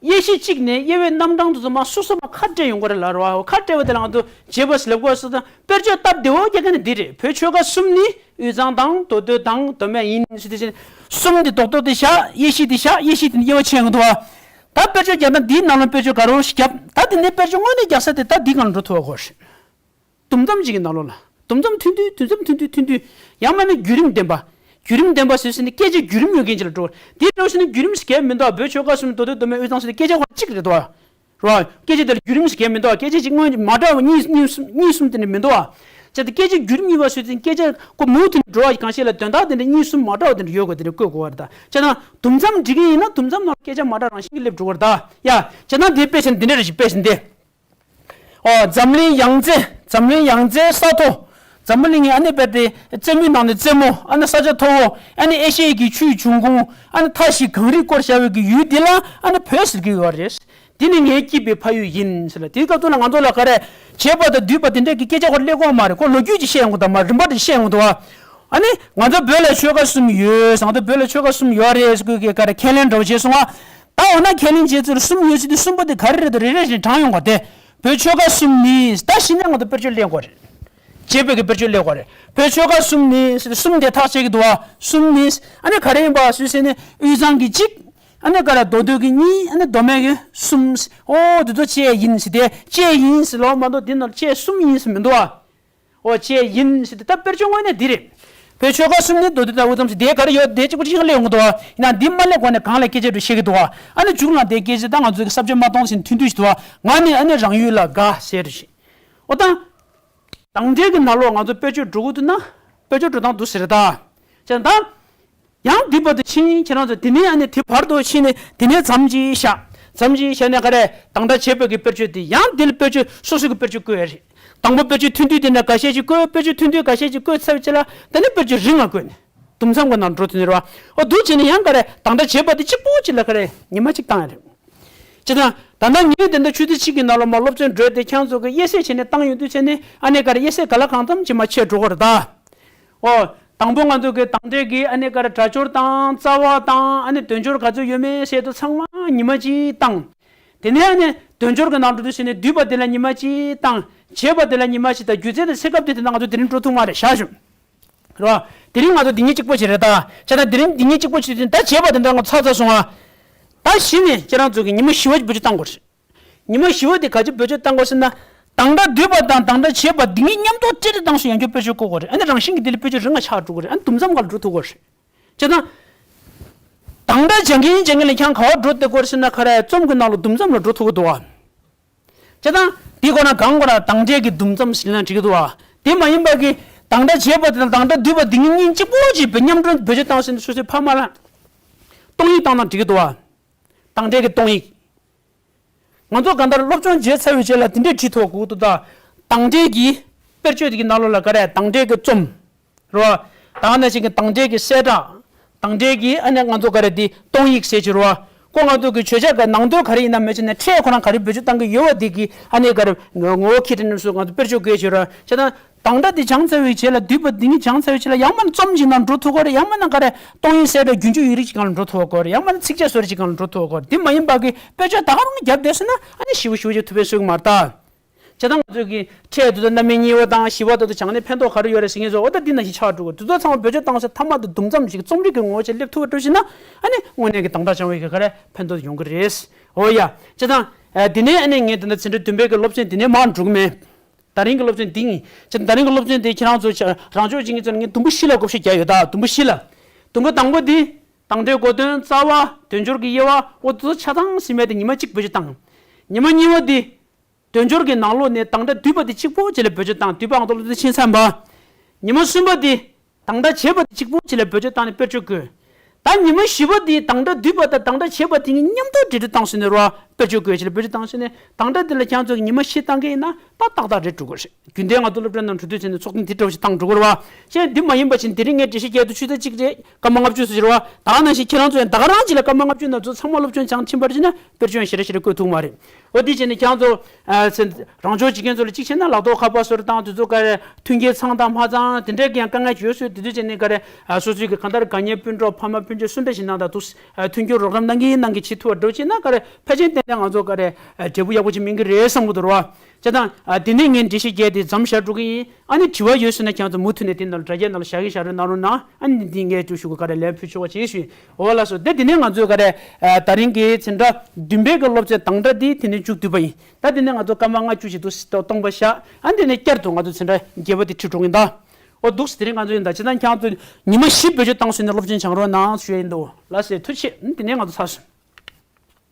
དབྱེ་གཞི་གཅིག་ནས་དབྱེ་བའི་རྣམ་གྲངས་དེ་ཚོ་མར་སོ་སོ་མར་ཁ་བྲལ་ཡོང་གི་རེད་ལ་རོ། ཁ་བྲལ་བ་དེ་ལ་ང་ཚོ་བྱེད་པ་ཟེར་ལབ་དགོས་སོ། དཔེར་བརྗོད་སྟབས་བདེ་བོ་རྒྱག་མཁན་ནི་འདི་རེད། བོད་ཆོལ་ཁ་གསུམ་ནི་དབུས་གཙང་དང་མདོ་སྟོད་དང་མདོ་སྨད་ཡིན་ཟེར་དེ་བཞིན། གསུམ་དེ་རྡོག་རྡོག་དེ་བཞག་དབྱེ་གཞི་དེ་བཞག་དབྱེ་གཞི་དེ་ནི་དབྱེ་བ་ཕྱེ་ཡོང་གི་འདུག་བ། ད་དཔེར་བརྗོད་རྒྱག་ན་འདིའི་ནང་ལ་དཔེར་བརྗོད་ག་རེ་བརྒྱབ། ད་དེ་ནས་དཔེར་བརྗོད་དངོས་གནས་རྒྱག་ས་དེ་ད་འདི་སྒང་ལ་འགྲོ་ཐུབ་པ་དགོས་རེད། དུམ་མཚམས་གཅིག་གི་ནང་ལོགས་ལ། དུམ་མཚམས་ཐུང་ཐུང་དུམ་མཚམས་ཐུང་ཐུང་ཐུང་ཐུང་། ཡང་མིན་ན་བརྒྱུད་རིམ་ལྡན་པ། བརྒྱུད་རིམ་ལྡན་པ་ཟེར་ཟེར་ནས་སྐད་ཆ་བརྒྱུད་རིམ་ཡོད་མཁན་ཅིག་ལ་འགྲོ། དེ་འགྲོ་ཟེར་ནས་བརྒྱུད་རིམ་ཟེར་གང་ཡང་མི་འདུག་བོད་ཆོལ་ཁ་གསུམ་མདོ་སྟོད་མདོ་སྨད་དབུས་གཙང་ཟེར་ནས་སྐད་ཆ་ཁོ་གཅིག་རེད་འདུག་བ། རོ། སྐད་ཆ་དེ་ལ་བརྒྱུད་རིམ་ཟེར་གང་ཡང་མི་འདུག་སྐད་ཆ་གཅིག་སྔོན་མ་འདྲ་བ་གཉིས་གཉིས་གསུམ་གཉིས་གསུམ་དེ་འདྲ་མི་འདུག་བ། བྱས་ཙང་སྐད་ཆ་བརྒྱུད་རིམ་གཉིས་པ་ཟེར་ཙང་སྐད་ཆ་ཁོ་མུ་མཐུད་འགྲོ་བ་གང་ཞིག་ལ་དོན་དག་དེ་འདྲ་གཉིས་གསུམ་མ་འདྲ་བ་དེ་འདྲ་ཡོད་དགོས་དེ་འདྲ་བཀོད་དགོས་བ་རེད་ད། བྱས་ཙང་དུམ་མཚམས་འབྲི་གི་ཡིན་ན་དུམ་མཚམས་ནང་སྐད་ཆ་མ་འདྲ་རང་བཞིན་གྱིས་སླེབས་འགྲོ་གི་རེད་ད། ཡ། བྱས་ཙང་དེ་དཔེ་བཞིན་འདི་འདྲ་རེ་ཞིག་དཔེ་བཞིན་ཏེ། ཨོ་འཛམ་གླིང་ཡང་རྩེ། འཛམ་གླིང་ཡང་རྩེའི་ས་མཐོ། འཛམ་བུ་གླིང་གི་ཨ་ནི་དཔེར་ཏེ་རྩེ་མོའི་ནང་ནས་རྩེ་མོ། ཨ་ནི་ས་ཆ་མཐོ་བོ། ཨ་ནི་ཨེ་ཤི་ཡའི་གི་ཆུའི་འབྱུང་ཁུངས། ཨ་ནི་མཐའ་བཞི་གངས་རིས་བསྐོར་བཞག་པའི་གི་ཡུལ་འདི་ལ་ཨ་ནི་བོད་ཟེར་གྱི་ཡོད་རེད། འདི་ནི་ངའི་སྐྱིད་པའི་ཕ་ཡུལ་ཡིན་ཟེར་ལ། དེའི་སྐབས་དུས་ལ་ང་ཚོ་ལ་ག་རེ། བྱེད་པ་དང་བསྡུས་པ་དེ་འདྲས་ཀྱི་སྐད་ཆ་ཁོ་སླེབས་ཀྱི་ཡོད་མ་རེད། ཁོ་ལོ་རྒྱུས་ཅིག་བཤད་ཡོང་གི་འདུག་མ། རིམ་པ་དེ་བཤད་ཡོང་གི་འདུག་བ། ཨ་ནི་ང་ཚོ་བོད་ལ་ཆོལ་ཁ་གསུམ་ཡོད་ཟེར། ང་ཚོ་བོད་ལ་ཆོལ་ཁ་གསུམ་ཡོད་རེད་ཟེར་གི་ག་རེ་ཁས་ལེན་འདྲ་བོ་བྱས་སོང་ང་། ད་འོ་ན་ཁས་ལེན་བྱས་ཚུལ་གསུམ་ཡོད་ཟེར་དུས་གསུམ་པོ་དེ་ག་རེ་རེད་དོ། རེ་རེ་བཞིན་དྲངས་ཡོང་ག་དེ། བོད་ཆོལ་ཁ་གསུམ་ནི། ད་གཞི་ནས་ང་ཚོ་དཔེར་བརྗོད་ལེན་དགོས་རེད། བྱེད་པའི་གི་དཔེར་བརྗོད་ལེན་དགོས་རེད། བོད་ཆོལ་ཁ་གསུམ་ནི་ཟེར་གསུམ་དེ་ཐག་བཅད་ཀྱི་འདུག་བ། གསུམ་ནི། ཨ་ནི་ག་རེ་ཡིན་པ་ཟེར་ཟེར་ནས་དབུས་གཙང་གི་གཅིག་ཨ་ནི་ག་རེ་མདོ་སྟོད་ཀྱི་གཉིས། ཨ་ནི་མདོ་སྨད་ཀྱི་གསུམ། ཨོ་དེ་ཚོ་བཅས་ཡིན་ཟེར་ཏེ། བཅས་ཡིན་ཟེར་ལོ་མ་གཏོགས་འདི་ནང་བཅས་གསུམ་ཡིན་ཟེར་མི་འདུག་བ། ཨོ་བཅས་ཡིན་ཟེར་ཏེ། ད་དཔེར་བརྗོད་དངོས་གནས་འདི་རེད། བོད་ཆོལ་ཁ་གསུམ་ནི་མདོ་སྟོད་དང་དབུས་གཙང་ཟེར་དེ་ག་རེ་ཡོད་དེ་གཅིག་པོ་གཅིག་རྐྱང་སླེབས་ཡོང་གི་འདུག་བ། ཡིན་ན་འདི་མ་སླེབས་གོང་ནས་གང་ལ་སྐད་ཆ་འགྲོ་བཤད་ཀྱི་འདུག་བ། ཨ་ནི་མཇུག་ལ་དེ་སྐད་ཆ་ད་ང་ཚོ་གི་ས་བཅད་མ་གཏོང་ཟིན་ཐུང་ཐུང་ཞིག་འདུག་བ། ང་ནི་ཨ་ནི་རང་ཡུལ་ལ་དགའ་ཟེར་རེད་ཤི། ཨོ་ད། དང་འབྲེལ་གྱི་ནང་ལོགས་ང་ཚོ་དཔེར་བརྗོད་འགྲོ་གི་འདུག་ན། དཔེར་བརྗོད་འགྲོ་སྟངས་འདུག་ཟེར་ད། བྱས་ཙང་ད། ཡང་འདི་བར་དུ་ཕྱིན། ཁྱེད་རང་ཚོ་དེ་ནས་ཨ་ནི་དེ་བར་དུ་ཕྱིན་ནས་དེ་ནས་མཚམས་ཅིག་བཞག་མཚམས་ཅིག་བཞག་ནས་ག་རེ། དང་སྒྲ་བྱེད་པའི་གི་དཔེར་བརྗོད་དེ་ཡང་འདི་ལ་དཔེར་བརྗོད་སོ་སོ་གི་དཔེར་བརྗོད་བཀོད་ཡ་རེད། དང་པོ་དཔེར་བརྗོད་ཐུང་ཐུང་དེ་འདྲ་འགའ་ཤས་ཅིག་བཀོད། དཔེར་བརྗོད་ཐུང་ཐུང་འགའ་ཤས་ཅིག་བཀོད་ཚར་བའི་རྗེས་ལ་དེ་ནས་དཔེར་བརྗོད་རིང་ང་བཀོད་ནས་དུམ་མཚམས་ཀྱི་ནང་འགྲོ་ཐུབ་ནི་རེད་བ། འོ་འདུག་བྱས་ནས་ཡང་ག་རེ། དང་སྒྲ་བྱེད་པ་དེ་གཅིག་པོ་གཅིག་ལ་ག་རེ་ཉི་མ་གཅིག་བཏང་ཡ་རེད། ཅེ་ན། ད་ལྟ་ངས་ད་ལྟ་ཆུ་ཚོད་གཅིག་གི་ནང་ལ་མ་སློབ་ཚན་བགྲོས་ཏེ་ཁྱེད་ཚོ་གི་དབྱེ་གསེས་བྱས་ནས་བཏང་ཡོང་དུས་བྱས་ནས་ཨ་ནེ་ག་རེ་དབྱེ་གསེས་ག་ལ་གང་འཚམ་ཅིག་མ་ཆད་འགྲོ་གི་རེད་ད། ཨོ། དང་པོ་ང་ཚོ་གི་དང་འབྲེལ་གྱི་ཨ་ནེ་ག་རེ་སྒྲ་སྦྱོར་དང་རྩ་བ་དང་ཨ་ནེ་དོན་སྦྱོར་ག་ཚོད་ཡོད་མེད་བཤད་དུ་ཚང་མ་ཉི་མ་གཅིག་བཏང་། དེ་ནས་ཨ་ནེ་དོན་སྦྱོར་གྱི་ནང་འགྲོ་དུས་བྱས་ནས་བསྡུས་པ་དེ་ལ་ཉི་མ་གཅིག་བཏང་། བྱེད་པ་དེ་ལ་ཉི་མ་གཅིག་དང་སྒྱུ་རྩལ་དང་ཚེ་སྐབས་དེ་དེ་ན་ང་ཚོ་དེ་རིང་འགྲོ་ཐུབ་མ་རེད་བཞག་ཞུ། རེད་བ། དེ་རིང་ང་ཚོ་འདི་གཉིས་གཅིག་པོ་བྱེད་རེད་ད། བྱས་ན་དེ་རིང་འདི་གཉིས་གཅིག་པོ་བྱེད་དུས་ད་བྱེད་པ་དེ་འདྲ་ང་ཚོ་ཚར་ཚར་སོང་ཨ། ད་གཞི་ནས་ཁྱེད་རང་ཚོ་གི་ཉི་མ་བཞི་བ་བེད་སྤྱོད་བཏང་དགོས་རེད། ཉི་མ་བཞི་བ་དེ་ག་ཅི་བེད་སྤྱོད་བཏང་དགོས་ཟེར་ན། དང་སྒྲ་བསྡུས་པ་དང་དང་སྒྲ་བྱེད་པ་འདི་གཉིས་མཉམ་དུ་སྤྲད་དེ་བཏང་སོང་ཡང་ཁྱོད་བེད་སྤྱོད་བཀོད་དགོས་རེད། ཨ་ནི་རང་བཞིན་གྱི་དེ་ལ་བེད་སྤྱོད་རིང་ང་ཆགས་འགྲོ་གི་རེད། ཨ་ནི་དུམ་མཚམས་སྒང་ལ་འགྲོ་ཐུབ་དགོས་རེད། བྱས་ཙང་། དང་སྒྲ་སྦྱང་མཁན་སྦྱང་མཁན་ལ་ཁྱང་ག་བ་འགྲོ་བསྡད་དགོས་རེད་ཟེར་ན་ག་རེ་རྩོམ་གྱི་ནང་ལ་དུམ་མཚམས་ལ་འགྲོ་ཐུབ་ཀྱི་འདུག་བ། བྱས་ཙང་། འདི་ཁོ་ན་གང་གོ་ན་དང་སྒྲའི་གི་དུམ་མཚམས་ཟེར་ན་འགྲིག་གི་འདུག་བ། དེ་མ་ཡིན་པ་གི་དང་སྒྲ་བྱེད་པ་དེ་དང་དང་སྒྲ་བསྡུས་པ་འདི་གཉིས་གཉིས་གཅིག་པོ་ཅིག་བེད་མཉམ་དུ་བེད་སྤྱོད་བཏང་ཟེར་ན་སོ་སོའི་ཕ་མ་ལ། སྟོང་ཡིག་བཏང་ན་འགྲིག་གི་འདུག་བ། དང་སྒྲའི་གི་སྟོང་ཡིག་ང་ཚོ་གང་ལྟར་སློབ་སྦྱོང་བྱས་ཚར་བའི་རྗེས་ལ་དེ་འདྲས་བྲིས་ཐུབ་དགོས་འདུག་ད། དང་སྒྲའི་གི་དཔེར་བརྗོད་དེ་གི་ནང་ལོགས་ལ་ག་རེ་དང་སྒྲའི་གི་རྩོམ། རོ། ད་ནང་བཞིན་གི་དང་སྒྲའི་གི་གསལ་བསྒྲགས། དང་སྒྲའི་གི་ཨ་ནི་ང་ཚོ་ག་རེ་འདི་སྟོང་ཡིག་ཟེར་གྱི་རོ། ཁོ་ང་ཚོ་གི་བརྗོད་བྱ་གི་ནང་དོན་ག་རེ་ཡིན་ན་མེད་ཀྱི་ནས་ཕྲད་ཁོ་རང་ག་རེ་བེད་སྤྱོད་བཏང་གི་ཡོད་པ་འདི་གི་ཨ་ནི་ག་རེ་ངོ་བོ་ཁྱེར་ཏེ་རྣམས་སུ་ང་ཚོ་དཔེར་བརྗོད་དགོས་ཀྱི་རོ། བྱས་ན། དང་སྒྲ་འདི་སྦྱངས་ཚར་བའི་རྗེས་ལ་བསྡུས་པ་འདི་གཉིས་སྦྱངས་ཚར་བའི་རྗེས་ལ་ཡང་མིན་ན་རྩོམ་གྱི་ནང་འགྲོ་ཐུབ་ཀྱི་རེད། ཡང་མིན་ན་ག་རེ་སྟོང་ཡིག་གསལ་བསྒྲགས་རྒྱུན་སྤྱོད་ཡིག་རིགས་ཀྱི་སྒང་ལ་འགྲོ་ཐུབ་ཀྱི་རེད། ཡང་མིན་ན་ཚིགས་བཅད་བཟོ་རིགས་ཀྱི་སྒང་ལ་འགྲོ་ཐུབ་ཀྱི་རེད། འདི་མ་ཡིན་པ་གི་དཔེ་བརྗོད་ད་ག་རང་བརྒྱབ་བསྡད་སོང་ན་ཨ་ནི་ཞིབ་པོ་ཞིབ་པོ་ཅིག་ཐུབ་པའི་སྲོལ་མ་རེད་ད། བྱས་ཙང་ང་ཚོས་ཀྱི་ཕྲད་དེ་ཚོ་རྣམ་དབྱེ་གཉིས་པ་དང་བཞི་པ་དེ་ཚོ་སྦྱངས་ནས་ཕན་ཐོགས་ག་རེ་ཡོད་རེད་ཟེར་མཁན་ཚོ་འོ་ད་འདི་ནང་བཞིན་ཆགས་འགྲོ་གི་འདུག་དེ་ཚོ་ཚང་མ་བེད་སྤྱོད་བཏང་ཚེ་མཐའ་མ་དུ་དུམ་མཚམས་ཤིག་རྩོམ་རིག་གི་ངོ་བོ་ཅིག་སླེབས་ཐུབ་པ་འགྲོ་ཞིག་ན་ཨ་ནི་དངོས་གནས་ཀྱི་དང་སྒྲ་སྦྱང་བའི་གི་ག་རེ་ཕན་ཐོགས་ཡོང་གི་རེད། འོ་ཡ། བྱས་ཙང་། ཨ། དེ་ནས་ཨ་ནི་ངས་ད་ལྟ་ཚན་ཁྲི་བདུན་པའི་གི་སློབ་ཚན་དེ་ནས་མར་འགྲོ་གི་མེད། ད་རིང་གི་སློབ་ཚན་འདི་ཡིན། ཅེ་ད་རིང་གི་སློབ་ཚན་འདི་ཁྱེད་རང་ཚོ་ཆ་རང་ཕྱོགས་ཅིག་ངེད་ཚོ་ངས་དུམ་བུ་བཞི་ལ་བགོ་བཤའ་རྒྱག་ཡོད་ད། དུམ་བུ་བཞི་ལ། དུམ་བུ་དང་པོ་འདི། དང་སྒྲའི་གོ་དོན་རྩ་བ། དོན་སྦྱོར་གྱི་དབྱེ་བ། འོ་དེ་ཚོ་ཆ་ཚང་ཟིན་མེད་དེ་ཉི་མ་གཅིག་བེད་སྤྱོད་བཏང་། ཉི་མ་གཉིས་པ་འདི། དོན་སྦྱོར་གྱི་ནང་ལོགས་ནས་དང་སྒྲ་བསྡུས་པ་དེ་གཅིག་པོ་བྱས་ལ་བེད་སྤྱོད་བཏང་། བསྡུས་པ་ཨང་དང་པོ་དེ་ཕྱིན་ཚར་བ། ཉི་མ་གསུམ་པ་འདི། དང་སྒྲ་བྱས་པ་དེ་གཅིག་པོ་ཅིག་ལ་བེད་སྤྱོད་བཏང་ནས་དཔེར་བརྗོད་བཀོད། ད་ཉི་མ་བཞི་པ་དེའི་དང་སྒྲ་བསྡུས་པ་དང་དང་སྒྲ་བྱས་པ་དེ་གཉིས་མཉམ་དུ་འབྲེལ་འདྲིས་བཏང་ཟིན་ནས་རོ། དཔེར་བརྗོད་བཀོད་ཅིག་ལ་བེད་སྤྱོད་བཏང་ཟིན་ནས་དང་སྒྲ་དེ་ལ་ཁྱེད་ཚོ་གིས་ཉི་མ་བཞི་བཏང་གི་ཡིན་ན་ད་ཏག་ཏག་རེད་འགྲོ་གི་རེད། རྒྱུན་ལྡན་ང་ཚོ་སློབ་གྲྭའི་ནང་འགྲོ་དུས་ཚེ་ནས་ཚོགས་ཐེངས་དེ་འདྲ་བོ་ཞིག་བཏང་འགྲོ་གི་རེད་བ། ཅེས་འདི་མ་ཡིན་པ་བཞིན་དེ་རིང་ངས་འགྲེལ་བཤད་རྒྱག་དུས་ཆུ་ཚོད་གཅིག་རེད། སྐར་མ་ལྔ་བཅུ་ཙམ་ཞིག་རེད་བ། ད་ག་ནང་བཞིན་ཁྱེད་རང་ཚོ་ཡང་ད་ག་རང་གཅིག་ལ་སྐར་མ་ལྔ་བཅུ་ནང་ཚོ་ཚང་མ་སློབ་སྦྱོང་སྦྱང་ཕྱིན་པར་བྱས་ན་དཔེར་བརྗོད་ཞེ་དྲག་ཞེ་དྲག་བཀོད་ཐུབ་མ་རེད། འོ་དེ་བྱས་ནས་ཁྱེད་རང་ཚོ་ཨ་ཚེ་རང་སྦྱོང་བྱེད་མཁན་ཚོ་ལ་གཅིག་བྱས་ན་ལག་ཐོག་ཁ་པར་སོགས་རེ་བཏང་དུས་ཚོད་ག་རེ་མཐུན་རྐྱེན་ཚང་དང་མ་ཚང་དེ་འདྲའི་གི་ཡང་དཀའ་ངལ་ཡོད་སྲོལ་དེ་དུས་བྱས་ནས་ག་རེ་ཨ་སོ་སོའི་གི་གང་ལྟར་དགའ་ཉེ་སྤུན་གྲོགས་ཕ་མ་སྤུན་མཆེད་སུ་འདྲ་ཞིག་གནང་དང་འདུག་ཨ་མཐུན་འགྱུར་རོགས་རམ་གནང་གི་ཡིན་གནང་གི་བྱེད་ཐུབ་པ་འགྲོ་བྱས་ན་ག་རེ་ཕལ་ཆེར་ཏན་ཏན་ང་ཚོ་ག་རེ་ཨ་འབྲས་བུ་ཡག་པོ་ཅིག་སྨིན་གི་རེད་བསམ་གི་འདུག་རོ། བྱས་ཙང་ཨ་དེ་ནས་ངས་འགྲེལ་བཤད་རྒྱག་དེ་མཚམས་བཞག་འགྲོ་གི་ཡིན། ཨ་ནི་དྲི་བ་ཡོད་སོང་ན་ཁྱེད་ཚོ་མུ་མཐུད་ནས་དེ་ནང་ལ་དྲ་རྒྱའི་ནང་ལ་བཞག་གི་བཞག་རོགས་གནང་རོགས་གནང་། ཨ་ནི་འདི་ངས་ཅིག་ཞུ་གི་ག་རེ་ལན་ཕུལ་ཆོག་པ་བྱེད་ཞུ་ཡིན། འོ་ལགས་སོ། དེ་དེ་ནས་ང་ཚོས་ག་རེ་ཨ་ད་རིང་གི་འཛིན་གྲྭ་བདུན་པའི་གི་སློབ་ཚན་དང་སྒྲ་འདི་དེ་ནས་མཇུག་བསྡུས་པ་ཡིན། ད་དེ་ནས་ང་ཚོ་སྐར་མ་ལྔ་བཅུ་ཞིག་ཏུ་སྟོང་པ་བཞག་ཨ་དེ་ནས་བསྐྱར་དུ་ང་ཚོ་འཛིན་གྲྭ་བརྒྱད་པ་དེ་ཁྲིད་འགྲོ་གི་ཡིན་ད། འོ་འདུག་སེ་དེ་རིང་ང་ཚོ་ཡིན་ད། བྱས་ཙང་ཁྱེད་ཚོ་ཉི་མ་བཞི་བེད་སྤྱོད་བཏང་སོང་ནས་སློབ་ཚན་སྦྱང་རོགས་གནང་ཞུ་ཡ་ཡིན་ད། འོ་ལགས་སེ་ཐུགས་རྗེ་ཆེ། ཨ་དེ་ནས་ང་ཚོ་ཚར་སོང་།